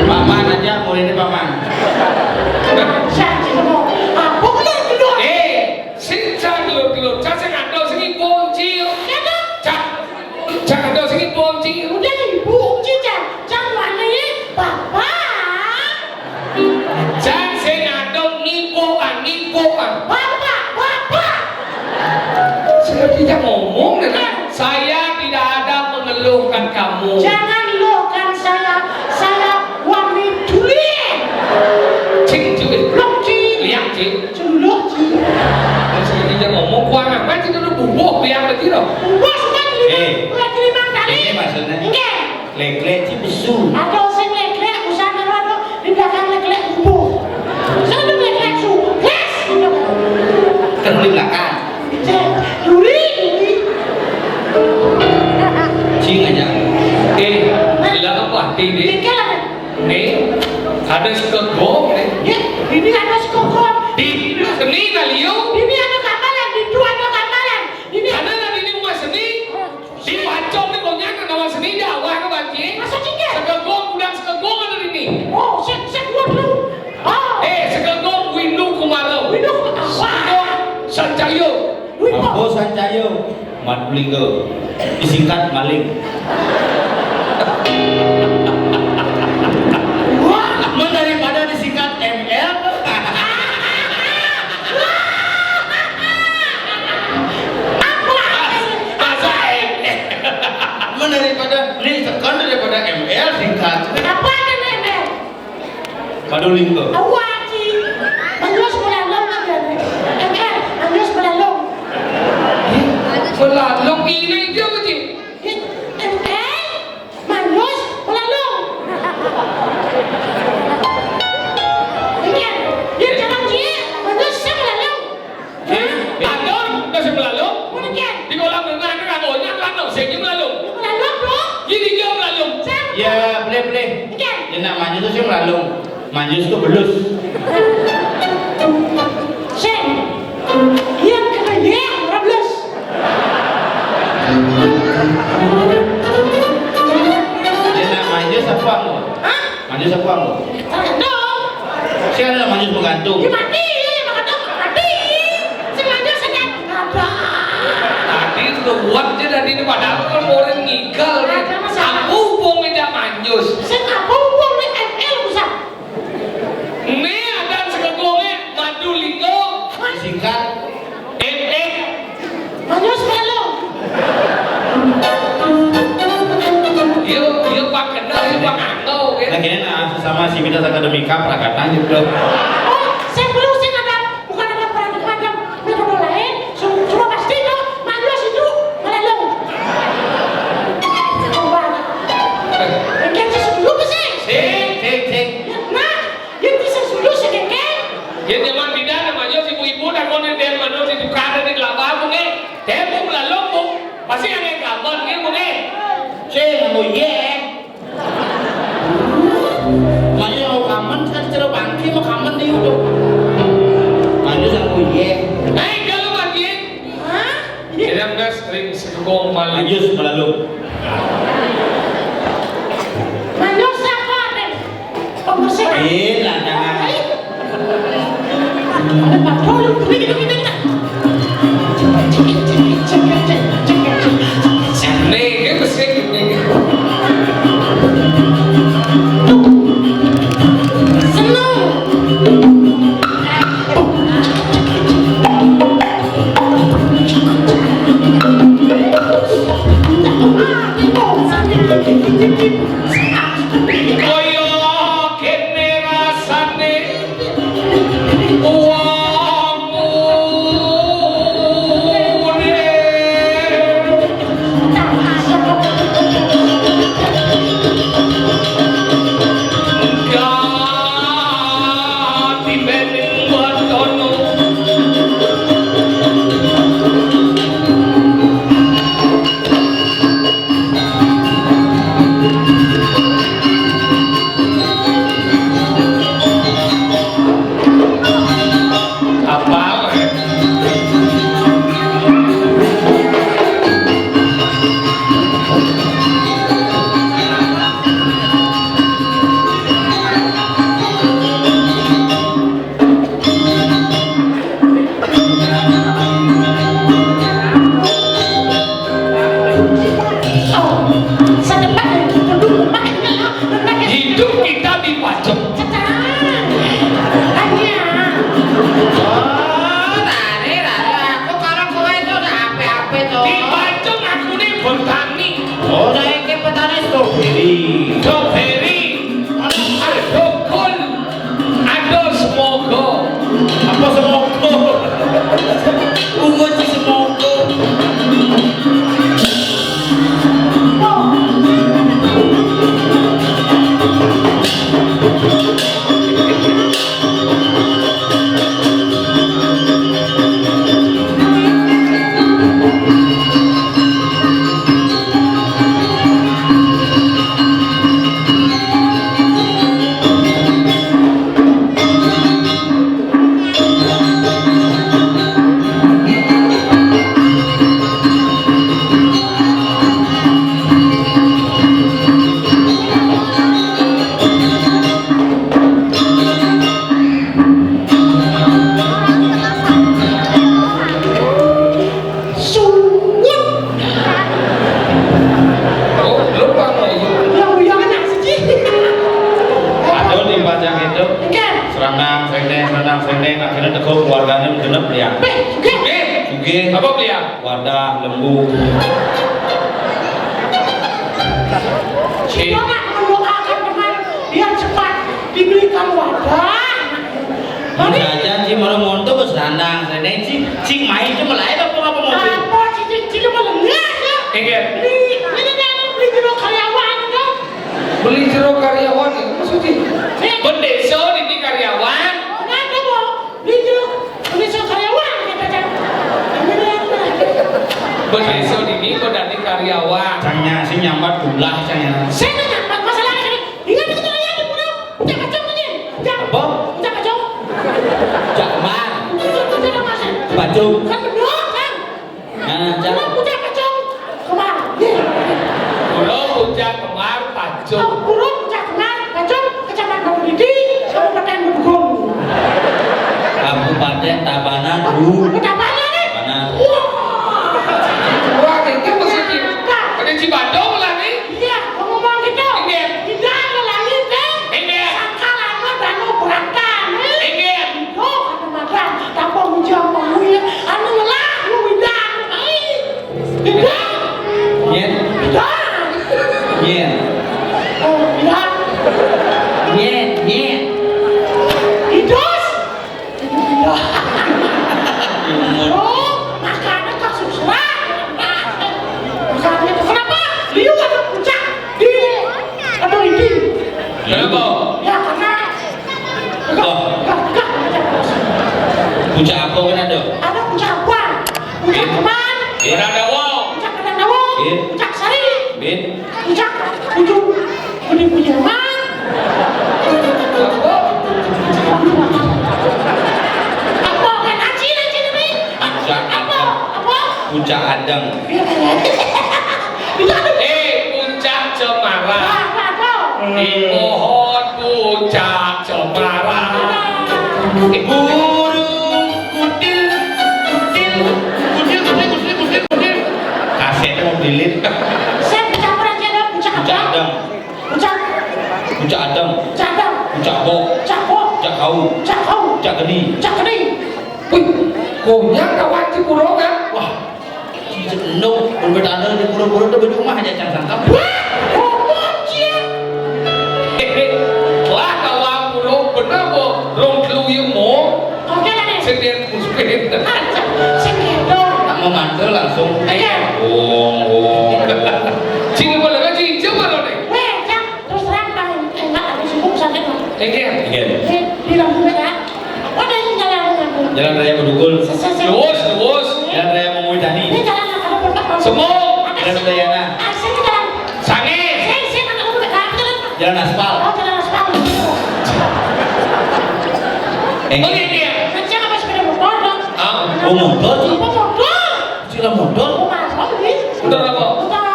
Paman aja, muridnya paman. Saya sih mau. Apa bener, bener? Eh, sing jangan dulu, dulu. Saya sing ada, sing ibu, Ci. Ya, toh? Cak, cak ada sing ibu, Ci. Udah, ibu, Ci, Cak. Cak, mana ya? Bapak. Jan sing ngadeg ngipukan, ngipukan. Bapak, bapak. Saya tidak ngomong dengan saya tidak ada mengeluhkan kamu. Jangan luhkan saya, saya wani duli. Cing, cing. Lok, cing. Liang, cing. Celuluk, cing. Saya tidak ngomong, kuang apa, cing, udah bubuh, liang, cing, loh. Bubuh, suka, cing. Eh. Udah, cing, lima kali. Ini maksudnya? Enggak. Leglek ci besu. Atau sing leglek, usah ngerono di belakang leglek bubuh. Sing leglek su. Yes. Terus di belakang. Cek, duri ini. Cing aja. Eh, lah apa hati deh? Tinggal. Nih, ada sekegong nih. Ya, ini ada sekegong. Di seni kali yuk. Ini ada kamalan, itu ada kamalan. Ini ada di rumah seni. Di Pancong ni kau nyana nama seni Jawa ke banci? Masa tiga? Sekegong, budak sekegong ada di ni. Oh, sek, sek dua dulu. Oh. Eh, sekegong Windu Kumara. Windu Kumara. Sekegong Sancayo. Windu. Apa Sancayo? Madulinggo. Disingkat maling. Wah, men daripada disingkat M L. Masa M L? Men daripada, ni tekan daripada M L singkat. Apa ada M L? Madulinggo. Awak, Ci. Manjus melalung ada. M L, manjus melalung. Melalung ini dia apa, Ci? M L, manjus melalung. Ini, dia jangan, Ci. Manjus saya melalung. Eh, adon, kasih melalung. Mungkin. Di kolam renang ada kan banyak kan, no? Saya melalung. Melalung, bro. Jadi dia melalung. Saya. Ya, boleh, boleh. Mungkin. Dia nak manjus tu saya melalung. Manjus tu belus. Sen. Yang kena ye, orang belus. Dia nak manjus apa, no? Hah? Manjus apa, no? Tergantung. Siapa nak manjus menggantung? Ya, mati. Menggantung, mati. Sengaja saya ada. Tadi kuat je tadi ni, padahal kan orang ngigal ni. Ada masalah. Apa hubungnya dia manjus? Saya apa hubungnya M L, Ustaz? Ni ada sekegongnya Madulinggo. Singkat. M L. Manjus malu. Dia, dia pak kenal, dia pak ngangau, kan? Nah, gini, nah, sesama si Midas Akademika, prakatan gitu. Oh, saya perlu, saya ada, bukan ada perang macam, ada lain, su-, cuma pasti itu, manjus itu, malu. Coba. Mungkin saya dulu, sih. Sing, sing, sing. Nah, Yén bisa suluh sing kéngkén. Yén nyaman pindah namanya si ibu-ibu takon ning dén manuk si tukang ning kelapa, Bu, nggih. Dén, Bu, melalung, Bu. Pasti angin kamen, nggih, Bu, nggih. Sing nganggo yé. Maju nganggo kamen, kan jero pangki mau kamen di udah. Maju nganggo yé. Naik kalau pagi. Hah? Jadi Mas ring sekegong maling. Maju melalung. Maju siapa, Rin? Pembersih. Eh, landangan. Ada patroli, ini, ini, ini. Nih, ini mesin, ini. Seneng. Oh, saiki petani stroberi. Stroberi. Aduh, kul. Aduh, semoga. Apa semoga? Ungu ci semoga. Sungut. Oh, lupa mau. Lah, ya anak siji. Aduh, di panjang itu. Enggak. Serandang, srendeng, serandang, srendeng, akhirnya teguh keluarganya genep ya. Beh, enggak. Sugih. Apa beliau? Wadah, lembu. Coba mendoakan teman biar cepat dibelikan wadah. Mari. Jajan sih malah montok ke serandang, srendeng sih, sing main cuma lain apa apa mobil. Apa sih, sih, sih, malah lihat ya. Iya. Ini, ini dia beli jero karyawan ya. Beli jero karyawan itu maksudnya? Iya. Bendesa ini karyawan. Kenapa, Bu? Beli jero, beli jero karyawan kita kan. Ini dia. Bendesa ini kok dari karyawan. Cangnya sih nyambat gula cangnya. Saya nggak nyambat masalah ini. Ingat kita lihat di pulau, puncak kacang ini. Puncak apa? Puncak kacang. Puncak kemar. Puncak kacang apa sih? Bacung. Kan bener kan? Nah, puncak kacang. Kemar. Iya. Pulau puncak kemar, Bacung. Pulau puncak kemar, Bacung, Kecamatan Batu Didi, Kabupaten Bedugul. Kabupaten Tabanan, Bu. Tabanan, nih. Tabanan. Wah. Wah, itu maksudnya. Ada Cibadong lah nih. Iya, ngomong gitu. Inggih. Tidak ada langit, deh. Inggih. Sangka lama danu beratan, eh. Inggih. Oh, kata makan, tanpa hujan, tanpa hujan, anu ngelah, lu widang, ai. Widang. Nyet. Widang. Nyet. Oh, widang. Nyet, nyet. Idus. Oh, makanya kasus lah. Makanya kenapa? Liu ada puncak di, apa ini? Kenapa? Ya, karena. Oh. Enggak, enggak, enggak. Puncak apa kan ada? Ada puncak apa? Puncak Kemar. Iya. Puncak Kemar. Iya. Puncak Sari. Iya. Puncak ujung gedé punya mah. Apa kan aci aci nih? Puncak apa? Apa? Puncak Adeng. Iya, kan? Itu ada. Eh, puncak Cemara. Apa, apa? Di pohon puncak Cemara. Burung kutil, kutil, kutil, kutil, kutil, kutil, kutil. Kasetnya mau delete. Saya puncak apa aja ada? Puncak apa? Puncak Adeng. Puncak. Puncak Adeng. Puncak Adeng. Puncak Bo. Puncak Bo. Puncak Kau. Puncak Geni. Puncak Geni. Wih, konyol kawan si Puro kan? Wah, si Endong, berbeda di Puro-Puro tuh di rumah aja cang sangkap. Wah, ngomong cia. Lah kawan Puro bener kok, rong telu ya mau. Oke lah nih. Sendiri Sing gitu. Tak mau mantel langsung. Iya. Oh, oh. Sini boleh kan, sini coba lo nih. Weh, Cang, terus terang, Bang, enak, aku sibuk, sakit, Bang. Iya. Iya. Di, di lampu merah. Apa ada yang jalan lampu? Jalan Raya Bedugul. Se-, se-, se- Luwes, luwes. Jalan Raya Mengwidani. Ini jalan apa? Semua. Jalan Udayana. Ah, sini jalan. Sangé. Sing, sing, aku udah ganti. Jalan aspal. Oh, jalan aspal. Eh. Oh, iya, iya. Kan saya nggak sepeda motor, dong. Ah. Oh, motor sih. Apa motor? Sila motor. Oh, apa, nih? Motor apa? Motor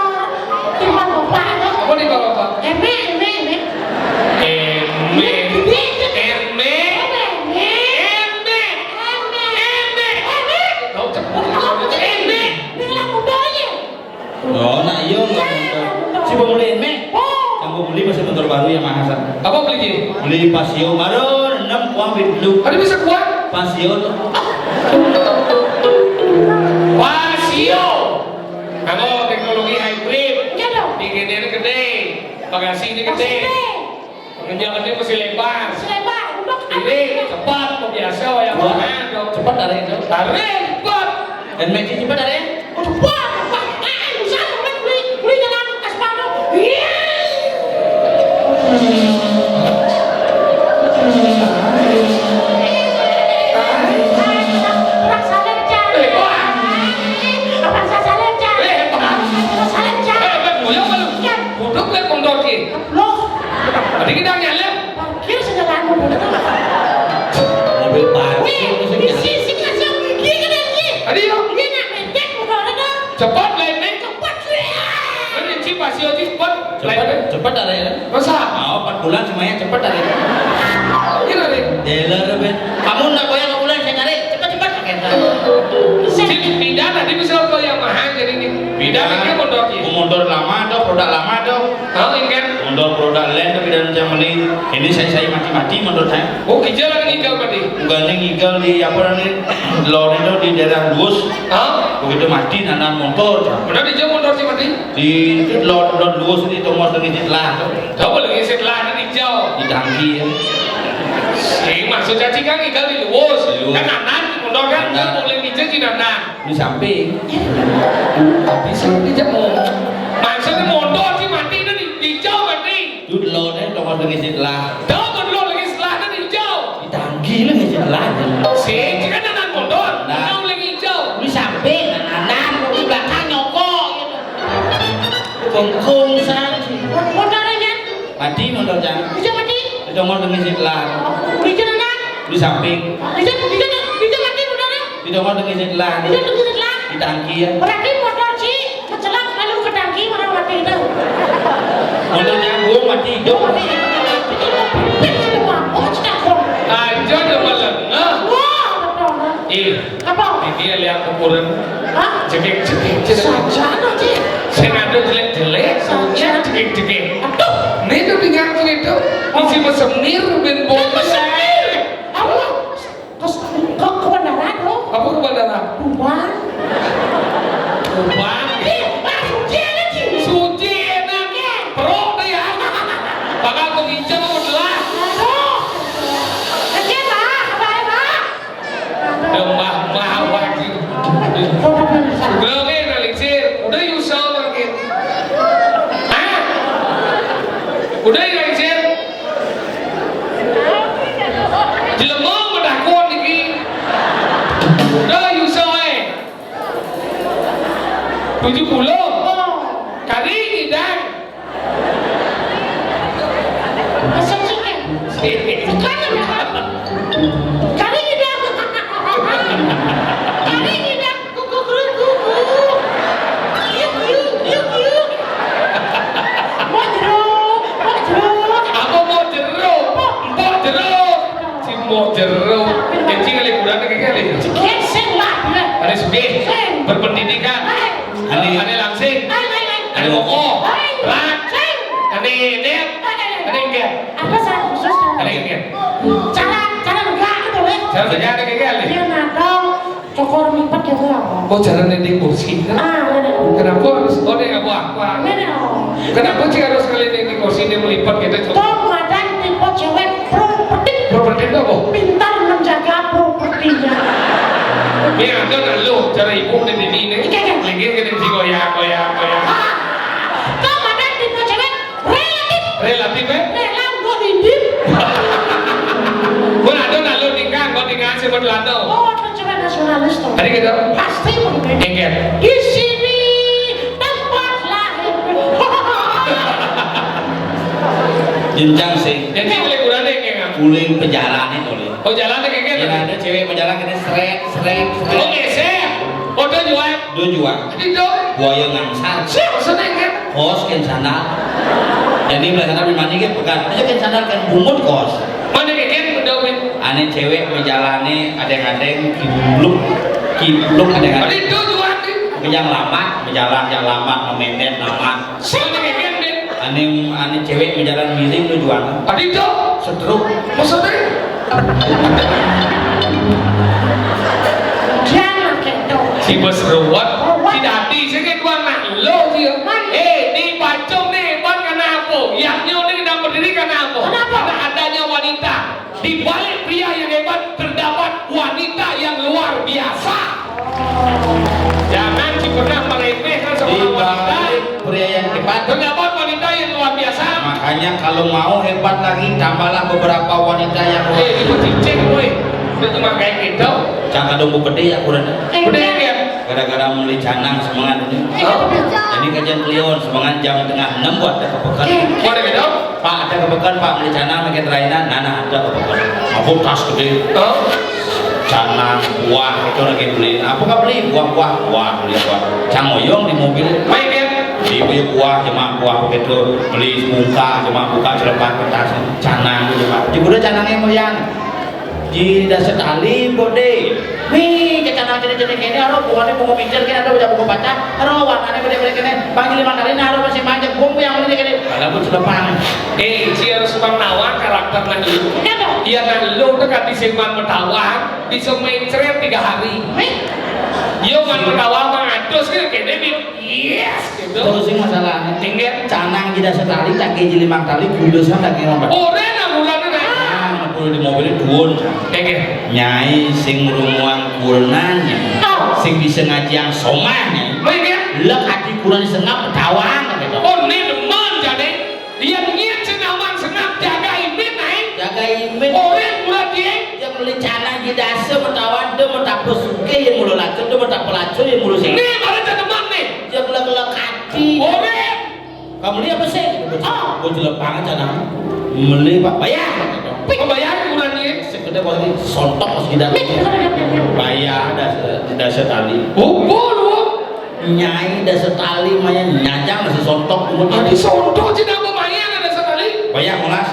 timbang bapak, dong. Apa timbang bapak? Eme, eme, eme. Eme. Eme. Eme. Eme. Eme. Eme. Eme. Tahu cepet. Eme. Ini lah motornya. Oh, nak iya nggak motor. Si pembeliin meh. Kamu beli masih motor baru ya, Mahasa. Apa beli dia? Beli Pasio baru enam kuah beli dulu. Ada bisa kuat? Pasio tuh. Pasio. Kamu teknologi hybrid. Iya dong. Makasih ini gede. Ini gede masih lebar. Masih lebar. Udah. Ini cepat, kok biasa wayang. Wah, mana dong? Cepat dari itu. Tarik, cepat. Dan Messi cepat dari. Oh, cepat, cepat. Eh, eh, bisa, cepat, beli, beli jalan aspal tuh. Iya. Orang salah cari. Eh, wah. Orang salah cari. Eh, wah. Orang salah cari. Eh, Bang, guyang malu. Iya. Duduk, Bang, mundur, Ki. Loh. Tadi kita nyalip. Parkir segala anu. Mobil parkir. Wih, maksudnya. Isi, isi, kasih, iya, kan, iya. Tadi, yuk. Iya, nak, mencet, udah, udah. Cepat, Bang, Bang. Cepat, iya. Kan, Ci, pasti, Ci, cepat. Cepat, cepat ada ya? Masa? Mau empat bulan semuanya cepat ada ya? Gila nih. Dealer, Ben. Kamu ndak bayar empat bulan, saya cari. Cepat, cepat. Cip, pindah tadi bisa apa yang mahal jadi ini? Pindah, pindah. Pindah, mundur, Ci. Mundur lama tuh, produk lama tuh. Oh, ingat. Mundur produk lain tuh, pindah yang beli. Ini saya, saya mati-mati mundur saya. Oh, kijel lagi kijel mati. Bukan ini kijel di apa namanya? Lor itu di daerah Luwus. Hah? Begitu mati, nanan mundur. Benar, kijel mundur sih mati. Di lot, lot Luwus ini tongos lagi di telah. Tahu lagi setelah ini jauh. Di tangki ya. Sing maksudnya sih kan tinggal di Luwus. Di Luwus. Kan anak, mundur kan, anak. Dia boleh mijil di anak. Di samping. Bisa dijak mau. Maksudnya mundur sih mati itu di, di jauh mati. Itu lot ini tongos lagi di telah. Tahu tuh dulu lagi setelah itu di jauh. Di tangki lagi di telah. Sing kan anak mundur. Nah. Tahu lagi jauh. Di samping, anak, di belakang nyokok gitu. Kongkong san. Motornya, Jan? Mati motor, Jan. Bisa mati? Di nomor dengan setelah. Bisa nendang? Di samping. Bisa, bisa, bisa mati motornya? Di nomor dengan setelah. Bisa dengan setelah? Di tangki ya. Berarti motor si kecelak lalu ke tangki, orang mati itu. Motor nyambung, mati hidup. Mati hidup. Itu mau pipit semua. Oh, cedak. Aja udah melengah. Wah, betul. Iya. Apa? Ini lihat ukuran. Hah? Jegek-jegek. Saja no, Ci. Sing ada jelek-jelek, saja. Jegek-jegek. Aduh. Ini tuh tinggal itu. Oh. Isi mesemir, ben. Kan bolu. Mesemir. Apa? Terus ke, ke bandara tuh. Apa ke bandara? Tuban. Tuban. Ih, ah, suci aja, Ci. Suci enak. Iya. Perut deh ya. Bakal penginjak udah. Aduh. Kecil, Pak. Apa, Pak? Lembah mawar. Udah, udah, udah, lingsir. Udah, you saw makin. Hah? Udah, ya, lingsir. Jelema medakon iki. Udah, you saw, eh. Tujuh puluh. Kari ngidang. Masuk sini. Bukan, ya. Kari ngidang. Kari ngidang. Kuku kuku. Yuk, yuk, yuk, yuk. Mau jeruk, mau jeruk. Apa mau jeruk? Mau jeruk. Si mau jeruk. Kecil kali, kurang kali. Kecil sing lah, ya. Ada sugih. Sing. Berpendidikan. Hai. Ane, ane langsing. Hai, hai, hai. Ane moko. Hai. Rat. Sing. Ane dep. Hai, hai, hai. Ane enggak. Apa syarat khusus? Ane enggak. Cara, cara enggak gitu, ya. Cara enggak ada kali. Dia nadong, cokor mipet gitu ya. Oh, cara nending kursi. Ah, ada. Kenapa harus, oh, dia nggak buat apa? Ada. Kenapa sih harus kali nending kursi, dia melipat gitu, coba? Tong madan tipe cewek properti. Properti itu apa? Pintar menjaga propertinya. Ini ada nak lu, cara ibu dan ini nih. Iya, iya. Linggir ke si goyang, goyang, goyang. Ah, tong madan tipe cewek relatif. Relatif, eh? Rela nggo didip. Pun ada nak lu nikah, nggo nikah si berlando. Oh, apa cewek nasionalis tuh? Tadi gitu. Pasti berbeda. Ingat. Di sini tempat lahir. Jenjang sih. Jadi, boleh kurang deh, kayak nggak? Uling pejalan itu, Lin. Oh, jalan deh, kayak gitu. Ada cewek mau jalan, kena seret, seret, seret. Oh, gesek. Oh, dia jual. Dia jual. Itu. Buaya ngangsar. Siapa seneng, kan? Kos kén sandal. Jadi belah sana di mana, kan pegat. Aja kén sandal, kan bungut kos. Mana, kan, kan, udah, Win? Ane cewek mau jalannya adeng-adeng, kibluk, kibluk adeng-adeng. Ada itu jual, nih. Yang lama, mau jalan, yang lama, mau mendet, lama. Siapa yang gendeng? Ane, ane cewek mau jalan miring tujuan. Adi dong. Setruk. Maksudnya? Jangan gitu. Si bos ruwet. Ruwet. Si dadi, si kayak dua anak lo sih. Man. Eh, di pacung nih, ban kenapa? Ya, Jangan pernah meremehkan seorang wanita. Di balik pria yang hebat, terdapat wanita yang luar biasa. Makanya kalau mau hebat lagi, tambahlah beberapa wanita yang luar. Eh, ini cicing, woi. Itu cuma kayak gitu. Cang kadung gede ya, kurang. Gede ya. Gara-gara meuli canang semangat ini. Jadi kajian kliwon semangat jam tengah enam buat ada ke peken. Ada gitu? Pak, ada ke peken, Pak, meuli canang, makin raina, nana ada ke peken. Aku tas gede. Oh. Canang, buah, itu lagi beli. Apa nggak beli? Buah, buah, buah, beli buah. Cang oyong di mobil. Baik ya. Di beli buah, cuma buah begitu. Beli buka, cuma buka celupan kertas. Canang gitu, Pak. Juga udah canangnya moyang. Di dasar tali, Mbok, deh. Wih, ke canang jenis-jenis ini, aduh, buahnya bunga pinjol, kan ada udah bunga pacah. Aduh, warnanya beda-beda gini. Panggil lima kali, nah, aduh, masih manja. Gua yang beli gini. Kalau pun sudah paham. Eh, si harus bang nawang karakter nah lu. Kenapa? Iya, nah lu tuh kan disimpan bertawang, bisa main cerita tiga hari. Wih. Yo, man bertawang, mang atus kan, kayak David. Yes, gitu. Terus sing masalahnya, tinggal canang kita setali, tak gaji lima kali, kudusan tak kira, Pak. Ora, nah, mulanya, nah. Nah, perlu di mobilnya duun, Cang. Oke. Nyai sing rumuan kurnanya, oh, sing bisa ngaji yang somahnya. Oh, iya. Lek ati kurang sengap, tawang, gitu. Oh, ini demen, jadi. Dia niat senaman sengap, jaga imin, nah. Jaga imin. Orang mulai dia. Dia beli canang di dasa, metawa, dia metapa suke, yang mulu lacur, dia metapa lacur, yang mulu sini. Ini baru demen, nih. Dia kelak-kelak ati. Orang. Kamu lihat apa sih? Ah. Bocil banget sana. Meli, Pak, bayar. Wih, bayar kurangnya. Sekedar kali sontok mas kita. Bayar dah se-, dah setali. Bubur, Bu. Nyai dah setali maya nyajang masih sontok. Ada sontok sih, nambah bayar ada setali. Bayar, molas.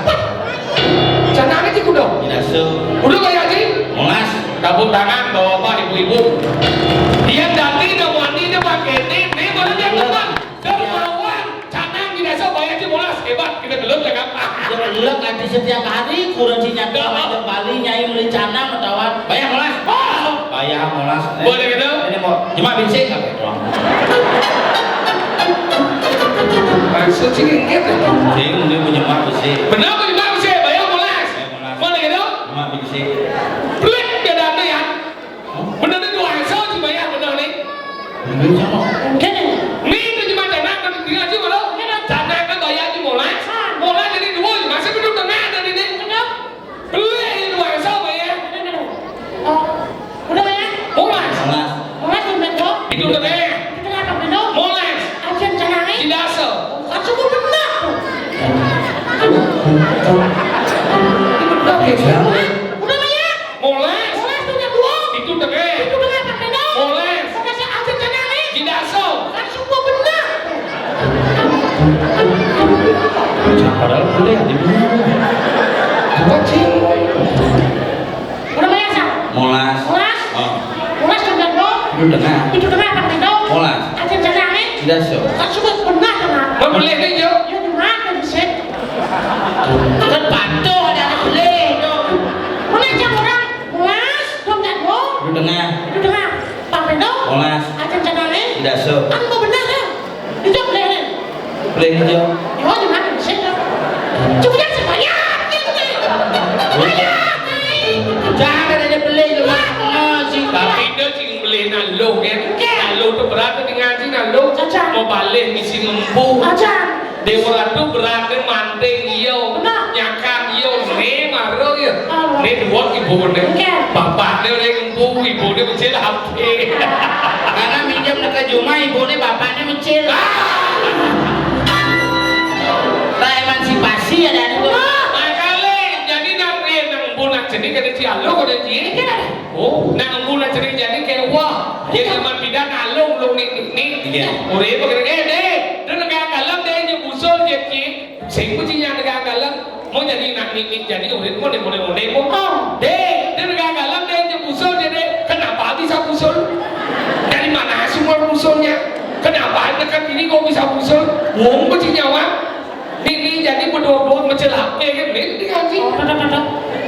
Sana aja kudu. Tidak se. Udah bayar sih. Molas. Tepuk tangan bapak-bapak, ibu-ibu. Dia tadi udah mandi, dia pakai ini, ini baru dia teman. Dermawan, canang tidak bisa bayar di molas, hebat, kita belum cakap. Yang lelak nanti setiap hari, kurang sinyal. Dah. Yang Bali, nyai beli canang, ketahuan. Bayar molas. Ah. Bayar molas. Boleh gitu? Ini mau, cuma bisik, nggak gitu. Maksud sih gitu. Sing, ini punya mak bisik. Benar, punya mak bisik, bayar molas. Bayar molas. Boleh gitu? Cuma bisik. Pelit, beda ada ya. Bener itu asal sih bayar bener nih. Ini sama. Gini. Nih itu cuma canang kan dia aja malu. Canang kan bayar aja molas. Molas jadi dua, masih duduk tengah dan ini. Beli itu asal bayar. Oh, udah bayar? Molas. Molas. Molas di Metro. Itu tengah. Itu tengah apa, Metro? Molas. Aja canangnya. Tidak asal. Kan semua benar. Ini benar ya. Udah bayar? Molas. Molas tuh yang dua. Itu tengah. Itu tengah apa, Pedong? Molas. Pakai si Acil Canang nih. Tidak so. Kan semua benar. Padahal boleh ya, di mana? Apa sih? Udah bayar, Sa? Molas. Molas. Oh. Molas tuh yang dua. Itu tengah. Itu tengah apa, Pedong? Molas. Acil Canang nih. Tidak so. Kan semua benar, tengah. Mau boleh nih, Jo? Ya, di mana, di sini? Kan patuh ada anak boleh, Jo. Mana yang orang? Molas, dong, Dado. Itu tengah. Itu tengah. Pak Bendo. Molas. Acil Canang nih. Tidak so. Kan mau benar, ya? Itu boleh, nih. Boleh, Jo. Yo, di mana, di sini, Jo? Cuma sebanyak, ya, nih. Banyak, nih. Jangan ada beli, lu, Mak. Oh, sih. Tapi dia sing beli nalo, kan? Oke. Nalo tuh berarti dengan si nalo. Caca. Mau balik misi ngempu. Aja. Dewa Ratu berani manting iyo. Benar. Nyakar iyo. Nih, maro iyo. Apa? Nih, dua ibu ne. Oke. Bapak ne orang ngempu, ibu ne kecil H P. Karena minjem dekat rumah, ibu ne, bapak ne kecil. Ah! Nah, emansipasi ada itu. Makanya, jadi nak, eh, nang bu nak jadi kada cialo, kada cie. Iya. Oh, nang bu nak jadi, jadi kayak, wah, ya zaman pindah nalung, lung ni, ni, ni. Iya. Ore, pakai, eh, deh, dia negara dalam, dia je busul, je, cie. Sing kucinya negara dalam, mau jadi nak ni, ni, jadi ore, mau ni, mau ni, mau ni, mau. Oh. Deh, dia negara dalam, dia je busul, je, deh. Kenapa bisa busul? Dari mana sumber busulnya? Kenapa dekat ini kok bisa busul? Wong kucinya, wah. Ini jadi berdua-dua mencelakai kan, ini diganti. Oh, betul, betul.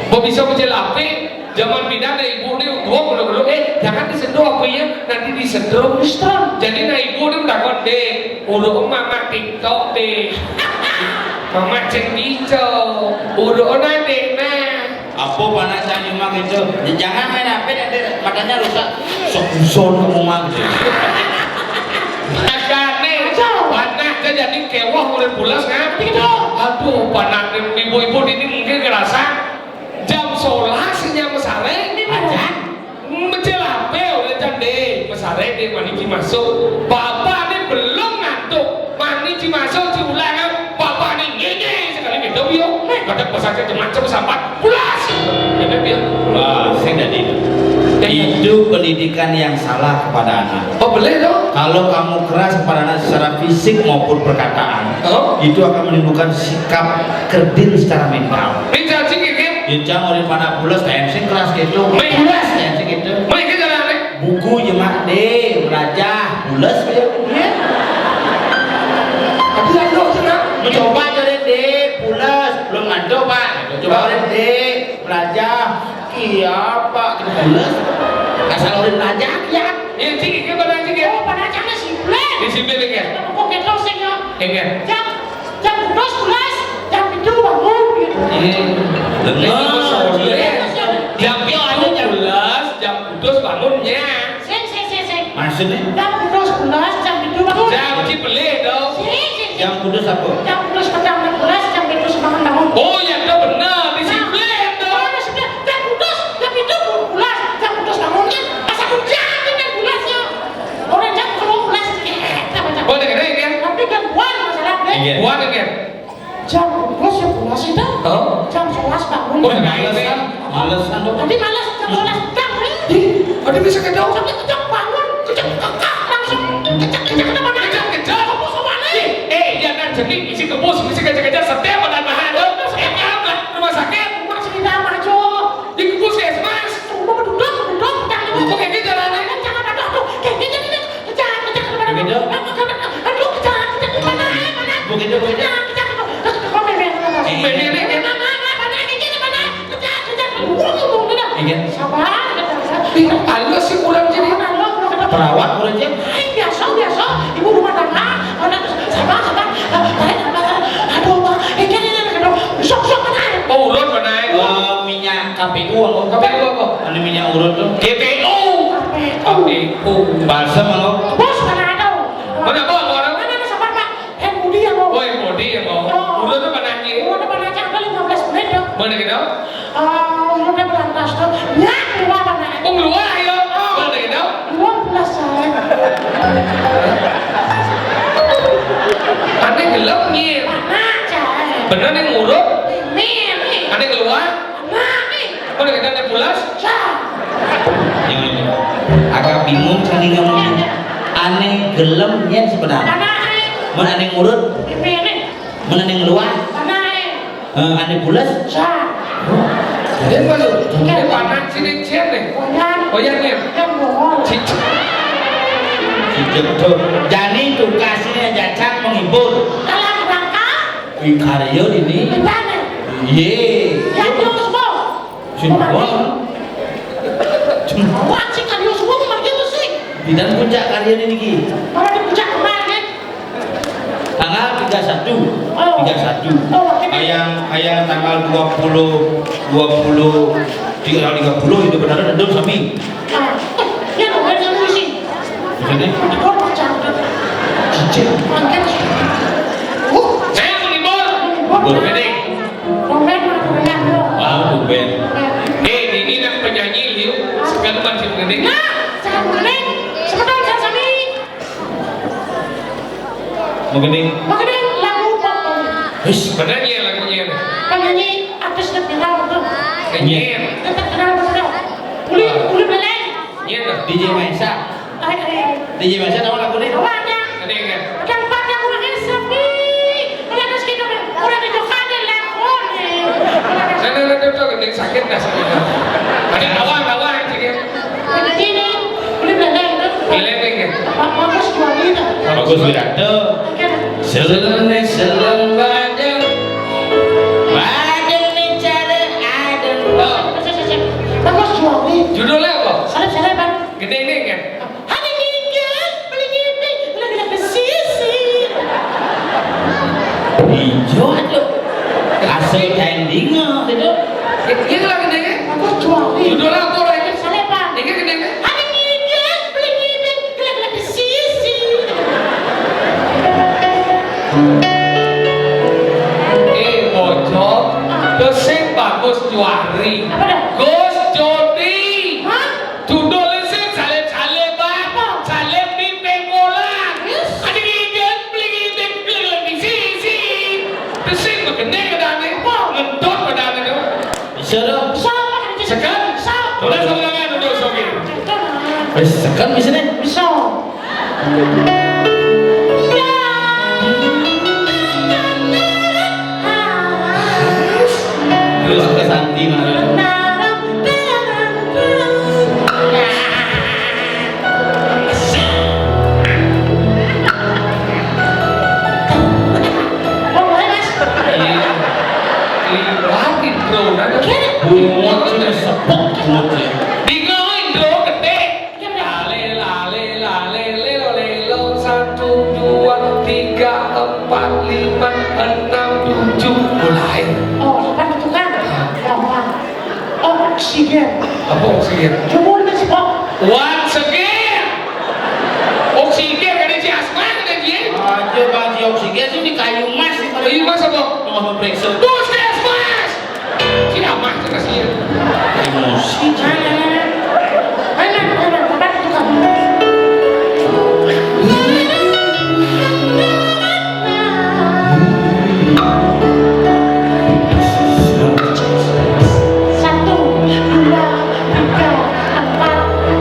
Kok bisa mencelakai? Zaman pindah na ibu ni, dua puluh dulu, eh, jangan disentuh apa ya, nanti disetrum. Setrum. Jadi na ibu ni mendapat deh, urut mama TikTok deh. Mama cek bico, urut na deh, nah. Apa panak cang nyimak itu? Jangan main H P, nanti matanya rusak. Sok uson kamu mah. Makane, panak aja jadi kewoh oleh pulas, kan? Aduh, panak ibu-ibu ini mungkin ngerasa jam sebelas nya mesare. Aja. Mecil H P oleh jam deh, mesare deh maniki masuk. Bapak ini belum ngantuk. Maniki masuk diulang, Bapak ini nyenye sekali gitu, yo. Kadang pesakit macam sampat pulas. Jadi dia Wah, saya jadi itu. Itu pendidikan yang salah kepada anak. Oh, boleh dong. Kalau kamu keras kepada anak secara fisik maupun perkataan, Oh. itu akan menimbulkan sikap kerdil secara mental. Ini jangan sih, Kiki. Ya, jangan oleh panak pulas, tensi keras gitu. Baik. Pulas, tensi gitu. Baik, kita lah, Nek. Buku nyemak deh, belajar, pulas ya. Iya. Tapi lalu, Cina. Mencoba aja deh, deh, pulas. Belum ngantuk, Pak. Coba deh, deh, belajar. Iya, Pak. Pulas. Asal udah belajar, ya. Iya, Cik, ini pada Cik, ya? Oh, pada Cik, si Blek. Di si Blek, ya? Kok kita sing, ya? Iya. Jam, jam terus, pulas. Jam itu bangun, gitu. Hmm. Bener. Jam itu pulas, jam itu bangunnya. Sing, sing, sing, sing. Maksudnya? Jam kudus sebelas, jam itu bangun. Jam Cibele dong. Sing, sing, sing. Jam kudus apa? Jam kudus petang enam belas, jam itu semangat bangun. Oh, ya, itu benar. Disiplin dong. Oh, ada sebelas. Jam kudus, jam itu pulas, jam kudus bangunnya. Masa hujan kan pulasnya. Orang jam sepuluh pulas. Eh, apa, apa? Oh, dengerin, ya. Tapi kan buat masalah, deh. Iya. Buat, dengerin. Jam dua sebelas itu, Oh. jam sebelas bangun. Oh, malesan, malesan dong. Tadi malas, jam sebelas, jam, eh. Ih, ada bisa kedok. Tapi kita bangun, kita kekak langsung. Kejak, kejak, kenapa naik? Kejak, kejak. Kamu sama nih. Eh, eh, dia kan jenis isi kebus, isi kejak-kejak, setiap ada bahan itu. Eh, apa? Rumah sakit. Rumah sakit apa, Jo? Di puskesmas. Rumah beduduk, beduduk, jangan. Kok kayak gitu jalannya? Jangan ada tuh. Kayak gitu, gitu. Kejak, kejak, kenapa? Begitu? Aduh, kejak, kejak, mana, eh, mana? Begitu, begitu. Kejak, kejak, kejak. Terus, kok, Bebe, mana? Eh. Bebe, Bebe. Mana, mana, mana? Ini, ini, mana? Kejak, kejak. Iya. Sabar, kejak, kejak. Ih, halus sih kurang jadi. Perawat kurang jadi. Ai, biasa, biasa. Ibu rumah tangga, mana? Sabar, sabar. Tarik, tarik, tarik. Aduh, Pak. Ini, ini, ini, aduh. Sok, sok, mana? Oh, urut mana? Eh, minyak K P U apa? K P U apa? Ada minyak urut tuh. K P U. K P U. Balsem apa? Bos, mana ada? Mana, Bos? Mana? Mana, sabar, Pak. Yang budi yang mau. Oh, yang budi yang mau. Oh. Udah tuh mana aja? Udah mana aja, ada lima belas menit, ya. Mana gitu? Eh, udah berantas tuh. Ya, keluar mana? Oh, keluar, ya. Oh. Mana gitu? Dua belas saya. Aneh gelap nih. Mana, Cai? Bener nih ngurut. Ini, ini. Aneh keluar. Mana, nih? Mana kita aneh pulas? Cai. Yang ini. Agak bingung tadi ngomongnya. Aneh gelem nyen sebenarnya. Mana, nih? Mun aneh ngurut, Ini, ini. Mun aneh ngeluar, Mana, nih? Eh, aneh pules. Cai. Dia baru. Dia panas sini, Cien, nih. Oh, ya. Oh, ya, nih. Yang bohong. Cicak. Cicak tuh. Jani tugasnya jacang menghibur. Dalam rangka? Wih, karya ini. Gimana? Iya. Yang belum sembuh. Cuma. Wah, si karya sembuh, cuma gitu sih. Di dan puncak karya ini, Ki. Mana di puncak kemarin? Tanggal tiga satu. Oh. Tiga satu. Oh, oke. Hayang, hayang tanggal dua puluh, dua puluh, tanggal tiga puluh itu benar, duduk sami. Ah, oh, ya, dong, ada musik. Maksudnya? Ada orang cantik. Cicil. Mungkin. Uh. Saya menghibur. Menghibur. Boleh deh. Tumben, mana tumben, bro? Wah, tumben. Eh, ini nak penyanyi, Liu. Sekarang masih penting. Nah, sekarang penting. Sebentar, saya sami. Mungkin ini. Mungkin ini lagu pop. Wis, bener ya lagunya. Penyanyi artis terkenal, betul. Penyanyi. Terkenal, betul. Uli, Uli Beleng. Iya, D J Maisa. Ai, ai. D J Maisa tahu lagu ini? Tahu ada. Ada yang kan? Ada empat yang kurang sepi. Kalau ada sekitar, kurang itu kan ada lagu nih. Saya ada dokter, ini sakit dah sakit. Ada awal, awal yang sakit. Ada ini, Uli Beleng itu. Beleng ini. Pak Bagus Juwali itu. Bagus Wiranto. Oke. Selene selem badeng. Badeng nih cara adem. Oh. Bagus Juwali. Judulnya apa? Seleb-seleb, Bang. Gede ini kan? Hari ini kan, beli ngipi, beli besi sih. Ijo tuh. Asal endingnya gitu. Iki lagi ning. Aku juari. Judulnya apa lagi? Salepan. Iki gini. Ada ngidek, beli ngidek, gelek-gelek di sisi. Eh, bocor. Terus sing bagus juari. Apa dah? Gus Jodi. Hah? Judulnya sing salib-salib, Bang. Apa? Salib di pengkolan. Yes. Ada ngidek, beli ngidek, gelek-gelek di sisi. Terus sing begini kedane. Apa? Ngentut kedane tuh. Bisa dong. Bisa, Pak. Sekan? Bisa. Coba sama tangan duduk, Soki. Wis sekan bisa nih. Bisa. Terus ke Santi mana? Iya. Iya, intro, nah. Bungut sudah sepuk bungut ya. Bingung intro gede. Lale, lale, lale, lelo, lelo, satu, dua, tiga, empat, lima, enam, tujuh, mulai. Oh, depan itu kan? Gampang. Oksigen. Apa oksigen? Jumur nih, Pak. Once again. Oksigen kan si asma kan dia? Aja bang si oksigen sih di kayu mas. Kayu mas apa? Mau periksa. Puskesmas. Si asma itu kasihan. Emosi. Ayo, ayo, ayo, ayo, ayo, ayo. Satu, dua, tiga, empat,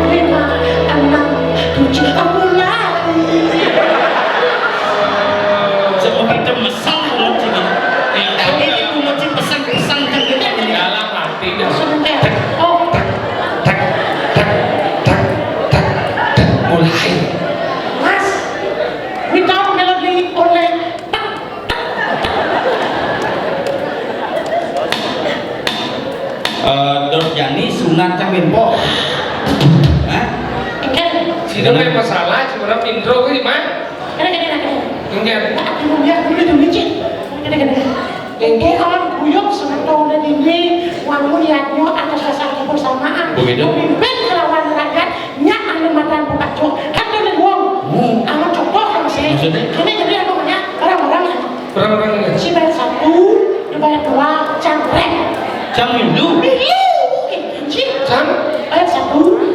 lima, enam, tujuh, mulai. Seperti demesan, Bang Cik. Tadi Ibu Muci pesan-pesan kan kita ini. Dalam hati, ya. Sebentar. Oh. Mulai. Mas, without melody, oleh. Eh, Dor Jani sunat cang win po. Hah? Enggak. Sida main masalah, cuma intro kuwi, Mak. Kene, kene, kene. Enggak. Aku mau lihat dulu, dulu, Cik. Kene, kene. Engke alam guyub semetone dini wangun yadnya atas dasar kebersamaan. Begitu. Pemimpin kelawan rakyat, nyak anu matan buka cuk. Kan kene wong. Hmm. Anu contoh kan sih. Maksudnya? Kene jadi anu ya, orang-orang. Orang-orang ini. Si bayar satu, dibayar dua, cang rem. Cang mindu? Mindu. Cang? Bayar satu,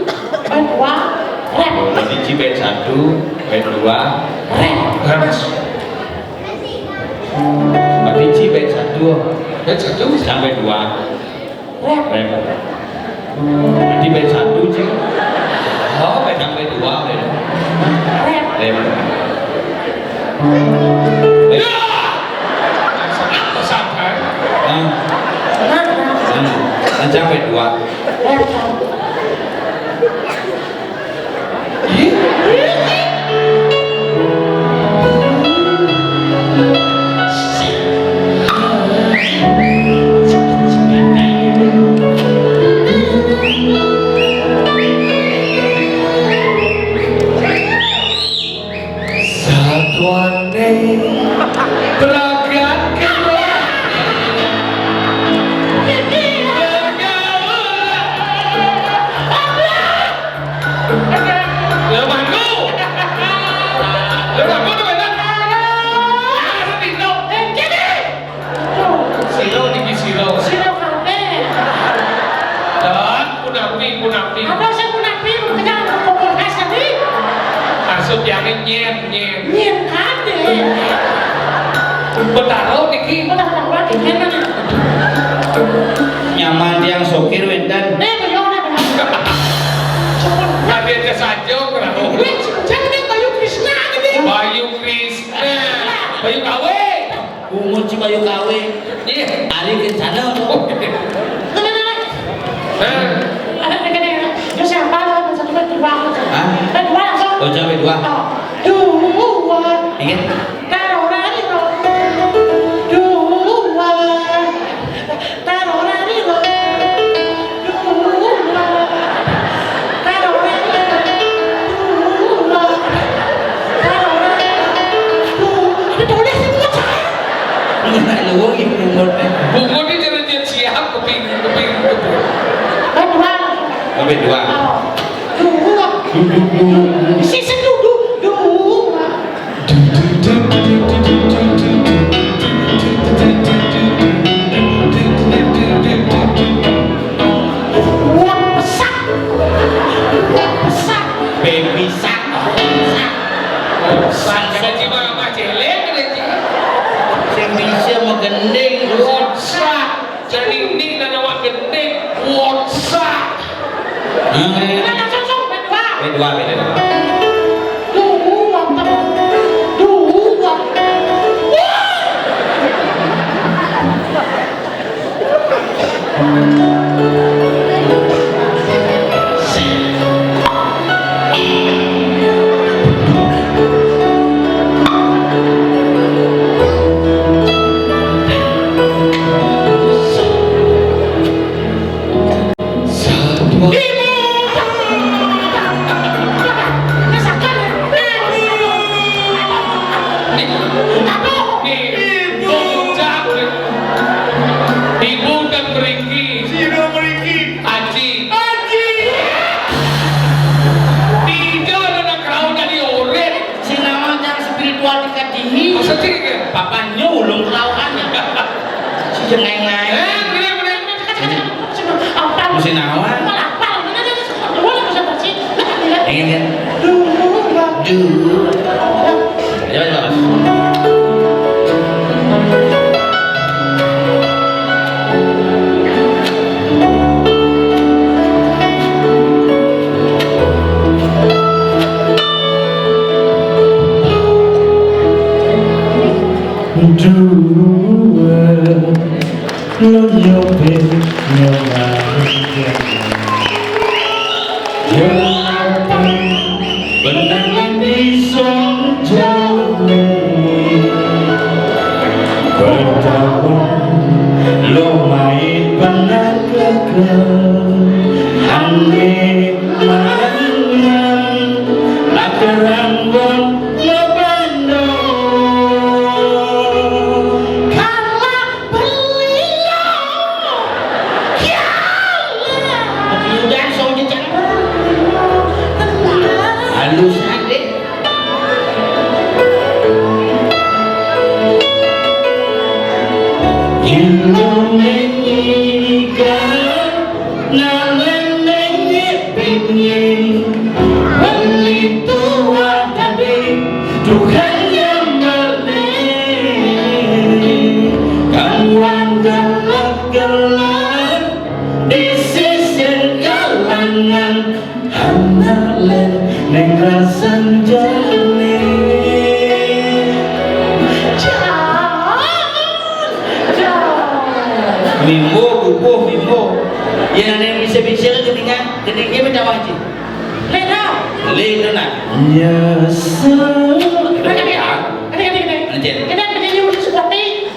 bayar dua, rem. Berarti ci bayar satu, bayar dua. Rem. Rem. Berarti ci bayar satu. Bayar satu. Cang bayar dua. Rep. Rep. Berarti band satu, Cing. Oh, band sampai dua, band. Rep. Rep. Ya! Sangat pesat, kan? Nah. Nah, nah, sampai dua. Rep. Satuane berangkat ke Lha mangku. Lha mangku to bener. Sira niki sira. Sira kabeh. Dan punapi, punapi. Apa sing punapi? Kenyang kubur kas tadi. Maksud yang nyen, nyen. Nyen kabeh. Betara niki. Betara niki. Nyaman yang sokir wenten. Eh, beliau ada. Kabeh saja, kenapa? Wis, jangan Bayu Krisna ini. Bayu Krisna. Bayu Kawe. Bungut si Bayu Kawe. Iya. Ari Kencana. Nah. Ada, ada, ada. Terus yang apa? Satu, dua. Hah? Dua langsung. Oh, sampai dua. Oh. Dua. Iya. Karo rari lo. Dua. Karo rari lo. Dua. Karo rari lo. Dua. Karo rari lo. Dua. Ini tulis ini, Cak. Ini tak luwung ini, Bun. Buku ini jadi dia siap, kuping, kuping. Sampai dua. Duh, duh, duh, duh. Sing seduh, duh, duh. Wong pesak. Wong pesak. Baby shark. Shark. Sing bisa menggending. Wong shark. Jadi ini nang awak gending, WhatsApp. Hmm. Nang langsung, langsung, berdua. Berdua, berdua. Duh, mantap. Duh, mantap. Wah. Ibu dan beriki. Sira mriki. Aji. Aji. Tidak ada nak kau dari oren. Sing nawang cara spiritual tingkat tinggi. Maksudnya ke? Papa nyulung kelauan. Si jengai-ngai. Eh, bener, bener. Apa? Mesti nawang. Apa? Bener, bener, bener. Lu lah bisa bersih. Lu kan bilang. Ingin kan? Duh, Bang. Duh. Coba, coba, Mas. Dua lo nyopir nyomah. Yo, benang bisa jauh. Pertama lo main benang kekal. Ambil mangan lakarang wong lo bandung. Kalah beliau. Kialah. Udah, soalnya jangan. Halus aja. Ilmu mengikat, nak menengik pingin. Beli tua tadi, Tuhan yang beli. Kawan galak-galak, di sisi kalangan. Anak len ning rasan jane. Jan, Jan. Mimbo, bubuh, mimbo. Yen ane bisa-bisa keningan, keningnya minta wajib. Lena. Lena, nah. Nyesel. Ada, ada, ada. Ada, ada, ada. Ada, Jen. Ada, ada, ada, ada.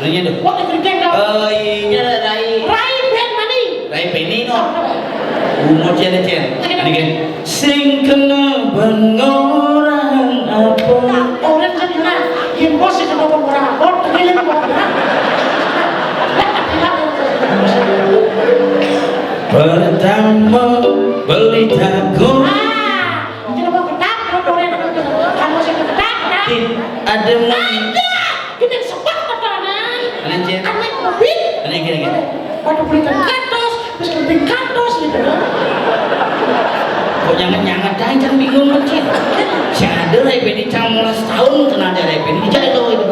Nanya tuh. Waktu kerja, no. Oh, iya, Rai. Rai Ben Mani. Rai Beni, no. Umur Jen, Jen. Ada, ada. Ini kan. Sing kena pengorang apa? Nah, orang kan kena. Yang bos itu mau pengorang apa? Tapi lebih pengorang. Pertama, beli jagung. Ah, ini mau ketak, orang kamu sih ketak, nah. Ih, ada mau. Ada. Kita sempat tatanan. Anjir. Anak covid. Anjir, gini, gini. Waduh, beli kantos, terus beli kantos gitu loh. Kok nyangat-nyangat aja, kan bingung kan, Cik? Si ada Rai Beni, cang mulai setahun kenal dia Rai Beni, dicari tahu itu.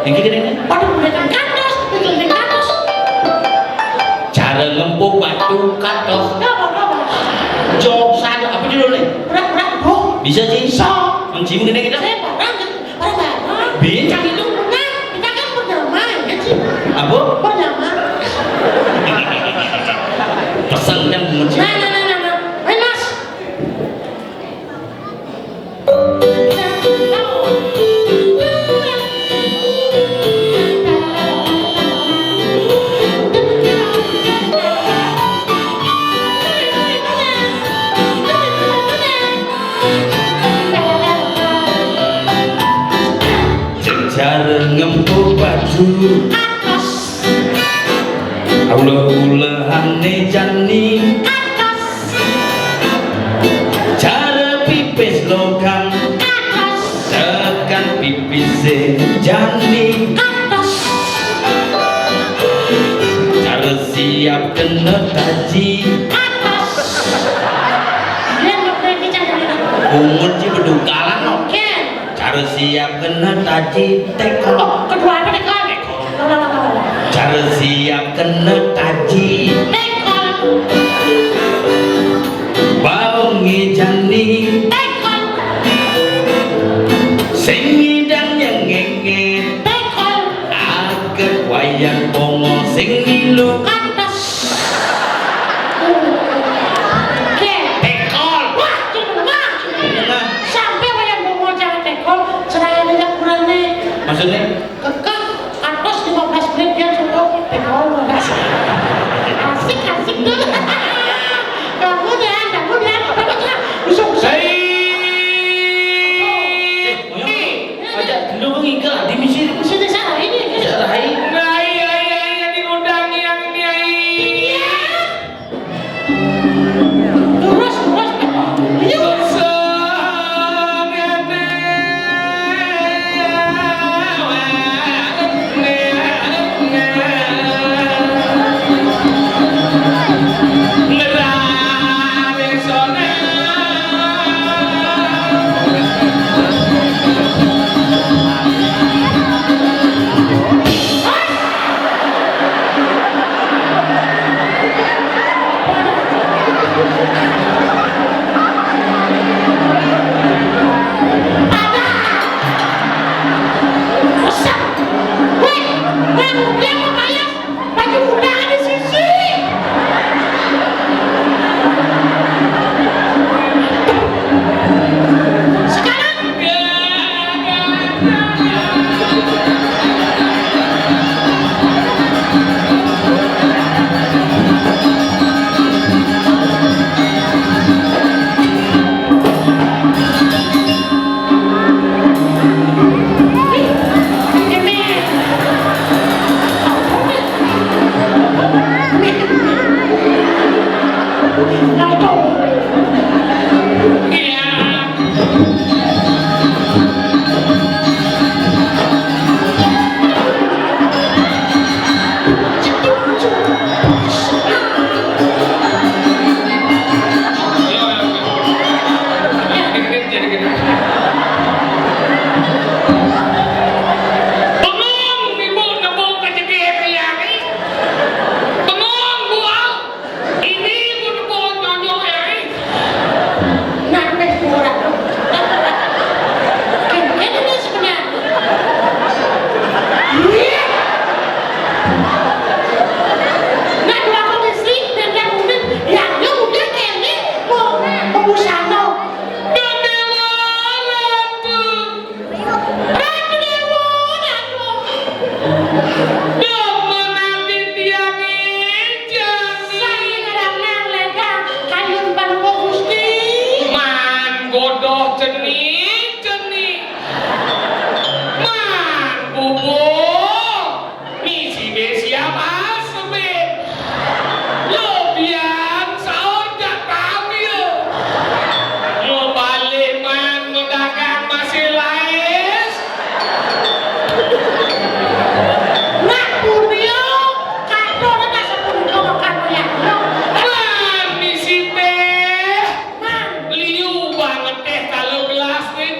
Yang gini, gini. Waduh, beli kantos, beli kantos. Cara ngempuk batu kantos. Apa, apa? Jawab saja, apa judulnya? Berat, berat, bro. Bisa sih. So. Yang gini, gini. Saya barang, barang, barang. Bincang itu. Nah, kita kan bernama, ya sih? Apa? Bernama. Pesan kan mengerti. Nah, nah, nah, nah, nah. Ayo, Mas. Jejar ngempuk batu. Atas. Ulah-ulah ane jan Pipis logang. Katos. Tekan pipise jani. Katos. Cara siap kena taji. Katos. Dia nggak pernah bicara. Bungut ji bedugalan, no. Oke. Cara siap kena taji tekol. Oh, kedua apa tekol? Tekol. Cara siap kena taji. Tekol. Baunge jani. Tekol. Sing ngidang nyengenge. Tekol. Aget wayang bongo sing milu. Katos. Oke. Tekol. Wah, cuma, cuma. Iya, nah. Sampai wayang bongo jangan tekol, seraya tidak kurangnya. Maksudnya? Kekeh, atas lima belas menit dia suruh tekol. Asik, asik tuh. Kamu ya, kamu ya, apa aja? Usuk, usuk. Hei. Eh, aja dulu ngikel di misi. Misi di sana ini. Aja rai. Rai, rai, rai, yang diundang yang ini, ai. Iya. Terus, terus. Iya. Bengong, ibu nebuk kejepit ya, ni. Bengong, Bu, au. Ini, Bu, nebuk nyonyo ya, ni. Nah, weh, Bu, ora. Kan, kan ini sebenarnya. Iya. Nah, dua komisi, dan dia mungkin, ya, dia mungkin kene, mau, mau busana. Dewa Ratu. Ratu Dewa, Ratu. Demen ati tiang ijeni. Saling ngerangan ledang kayun Palungguh Gusti. Man godoh ceni, ceni. Man bubuk. Misi be siap asebin. Lebihan saur jak tampil. Ngebalik man ngedagang masih laes. Nak purio, kado rena sepuluh kilo kan ya. Man misi be. Man. Liu banget teh kalau gelas nih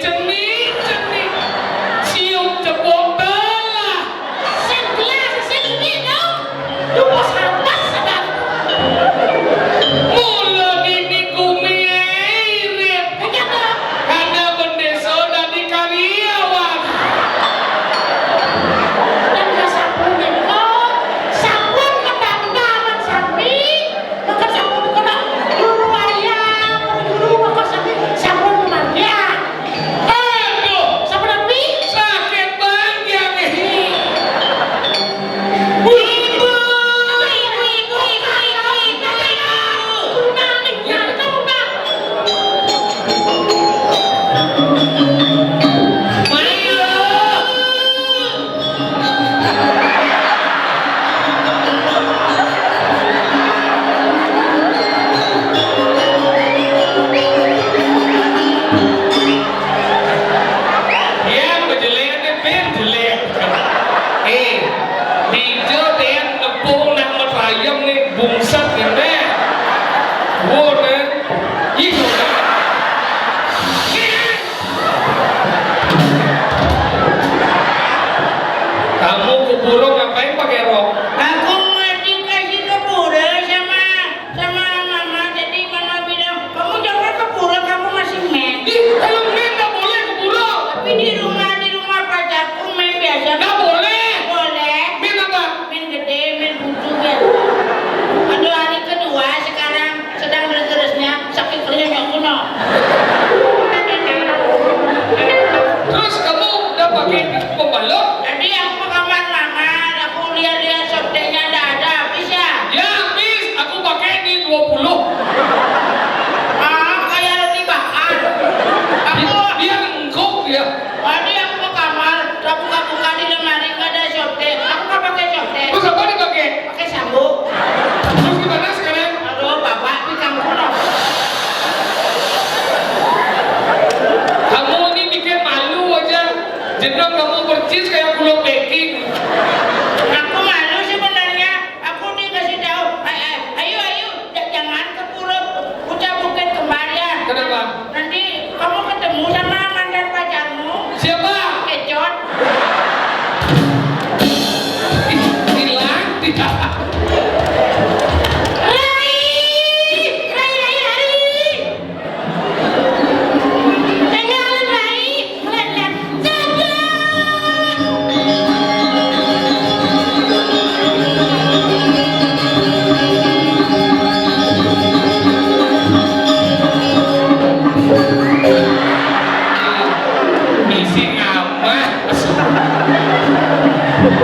Mama,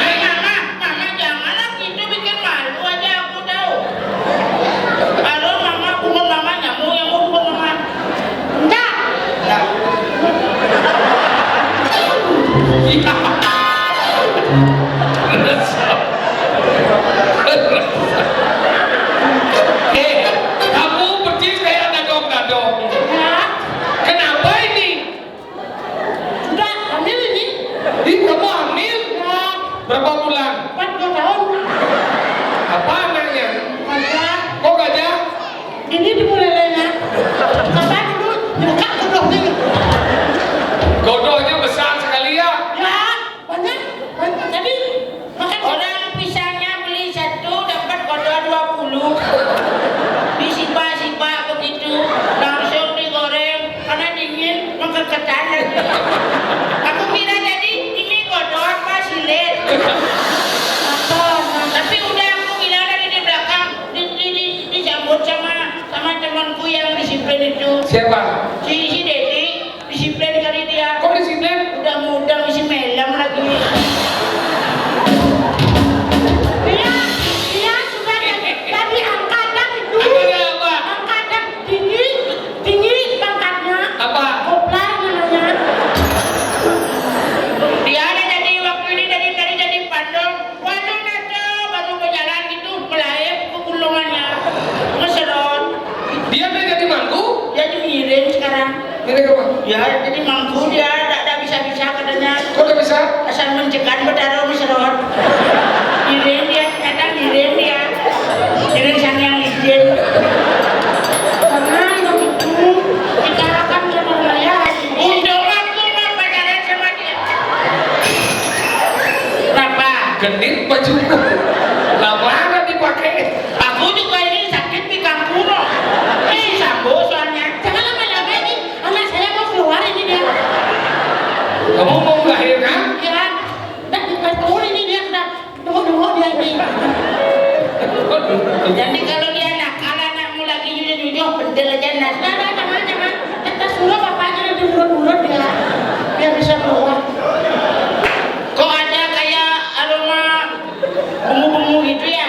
mama, mama, janganlah gitu, bikin malu aja aku tahu. Kalau mama, bukan mama nyamuk, yang mau bukan mama. Enggak. Enggak. Eh, kamu persis kayak dadong-dadong. Kenapa ini? Sudah hamil ini? Ih, kamu hamil? Ya. Berapa bulan? Empat, dua tahun. Apa anaknya? Gajah. Kok gajah? Ini di mulelenya. Coba dulu, buka bodohnya. Bodohnya besar sekali ya? Ya, banyak. Banyak. Tadi makan. Orang pisangnya beli satu, dapat kotor dua puluh. Disipa-sipa begitu, langsung digoreng. Karena dingin, mengkeketan lagi. Aku kira tadi ini kotor apa silet. Tapi udah aku bilang dari di belakang, di, di, di, disambut sama, sama temanku yang disiplin itu. Siapa? Si, si Dedi, disiplin kali dia. Kok disiplin? Udah muda, masih melem lagi. Dia, dia sudah jadi, jadi angkatan itu. Angkatan apa? Angkatan tinggi, tinggi pangkatnya. Apa? Koplar namanya. Dia ada jadi waktu ini dari, dari jadi pandong. Waduh, Nato, baru berjalan gitu, melayu ke gulungannya. Ngeserot. Dia udah jadi mangku? Dia jadi miring sekarang. Miring apa? Ya, jadi mangku dia, tak, tak bisa-bisa katanya. Kok tak bisa? Asal mencekan, bertaruh ngeserot. Miring dia, ternyata miring dia. Miring sang yang izin. Jangan begitu. Kita akan menolak. Untung aku nggak pacaran sama dia. Kenapa? Genit bajuku. Lah, mana dipakai? Aku juga ini sakit di kangkung, loh. Eh, sambo soalnya. Jangan lama-lama ini. Anak saya mau keluar ini dia. Kamu mau melahirkan? Ya. Nggak, nggak turun ini dia. Nggak. Nunggu-nunggu dia ini. Jadi kalau dia nakal, anakmu lagi nyunyuh-nyunyuh, bentel aja, Nas. Nah, nah, jangan, jangan. Kita suruh bapaknya nanti urut-urut dia. Biar bisa keluar. Kok ada kayak aroma bungu-bungu gitu ya?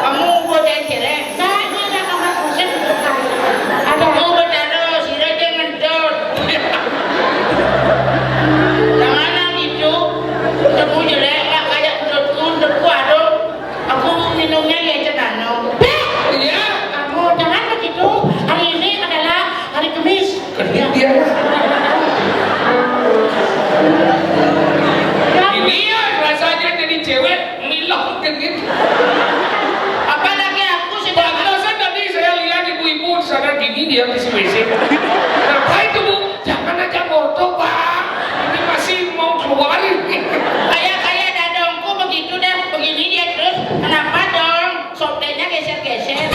Kamu buat yang celeng? Nah, ini ada kamar kosong. Ada. Kamu bertaruh, sira aja ngentut. Jangan gitu. Ketemu jelek, nggak kayak menurutku, menurutku aduh. Aku minumnya ya cendano. Beh! Iya. Kamu jangan begitu. Hari ini adalah hari Kamis. Genit dia. Ya. Ini ya rasanya jadi cewek, miloh genit. Apalagi aku sedang. Pantasan tadi saya lihat ibu-ibu di sana gini dia di W C. Ngapain tuh, Bu? Jangan aja ngorto, Pak. Ini masih mau keluar ini. Kayak, kayak dadongku begitu dah. Begini dia terus. Kenapa dong? Sopenya geser-geser.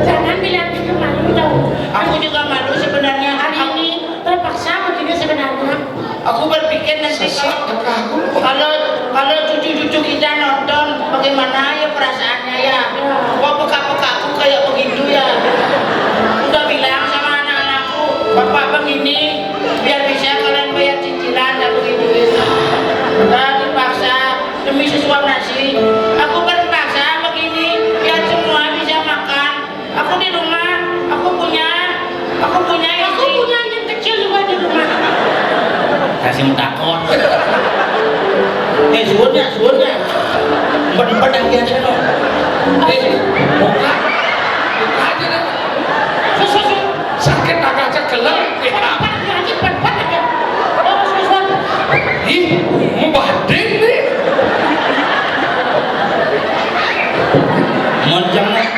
Jangan bilang gitu, malu tahu. Aku juga malu sebenarnya. Hari ini terpaksa begini sebenarnya. Aku berpikir nanti kalau, kalau cucu-cucu kita nonton, bagaimana ya perasaannya ya? Kok peka-pekaku kayak begitu ya? Udah bilang sama anak-anakku, "Bapak begini, biar bisa kalian bayar cicilan," dan begitu. Udah terpaksa demi sesuap nasi. Aku terpaksa begini, biar semua bisa makan. Aku di rumah, aku punya, aku punya istri. Aku punya anjing kecil juga di rumah. Kasih mutakon. Eh, suwun ya, suwun ya. Empat-empat yang biasa loh. Eh, buka. Buka aja deh. Sus, sus, sus. Sakit, agak aja gelem. Empat-empat aja, empat-empat aja. Oh, sus, sus. Ih, mau bading nih. Monceng nih.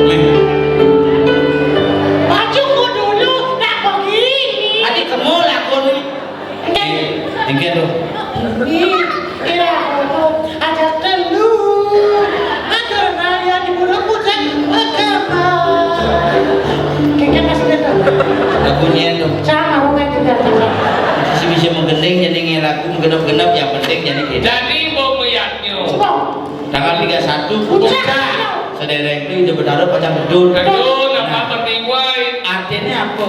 Nih. Bajuku dulu ndak begini. Adi kemu lakun. Nggih. Nggih, tuh. Ih, ira, ada telu. Ada naya di mulut pucat, ada. Kayaknya kasih lihat. Lagunya tuh. Sama, Roman juga. Si bisa menggending, jadi ngelaku genep-genep, yang penting jadi kita. Jadi, mau melihatnya. Tanggal tiga satu, puncak. Puncak. Sedereng itu ide bertaruh pacang gedun. Gedun, apa penting, wai? Ini apa?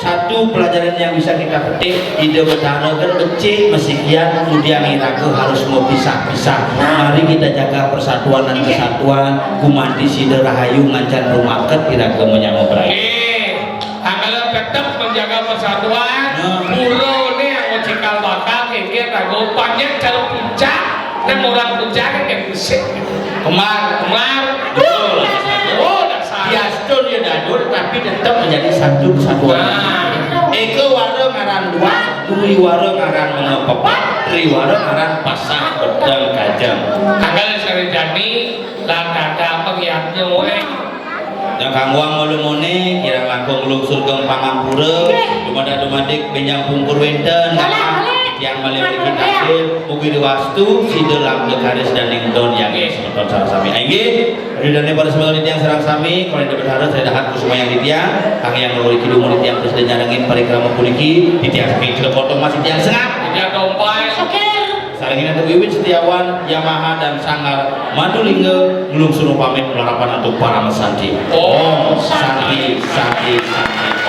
Satu pelajaran yang bisa kita petik, Ida Betara kan becik masikian, kemudian iraga harus mau pisah-pisah. Mari kita jaga persatuan dan kesatuan, gumanti sida rahayu ngancan rumaket iraga menyama beraya. Eh, angkala tetep menjaga persatuan. Hmm. Pura ni anggo cikal bakal kengkir raga panjang cara puncak, nang orang puncak kan yang besik. Kembar, Kembar. Betul, dasar. Oh, dasar. Diastun ya dadur, tapi tetap menjadi satu kesatuan. Nah. Eka wara ngaran dua, dwi wara ngaran mengepepat, tri wara ngaran pasah peteng kajeng. Angkala sari jani, lan dada pengiatnya, weh. Yang kangguang malu mone, kirang langkung lungsur geng pangampura, dumadak dumadik benjang pungkur wenten, tiang malih mriki takdir, mugi diwastu, sida lamda karis daning don yang semeton sareng sami. Inggih, ridane para semeton titiang sareng sami, kalau tidak berharap saya dahat kusumayang titiang, kang yang nuluri kidung titiang terus nyarengin parikrama puniki, titiang saking Cilok Potong Mas titiang sengap. Tidak dompai. Sarengin Datuk Wiwit Setiawan, Yamaha dan Sanggar Madulingga, nglungsur pamit, nglarapan antuk parama santi. Om Santi, Santi, Santi.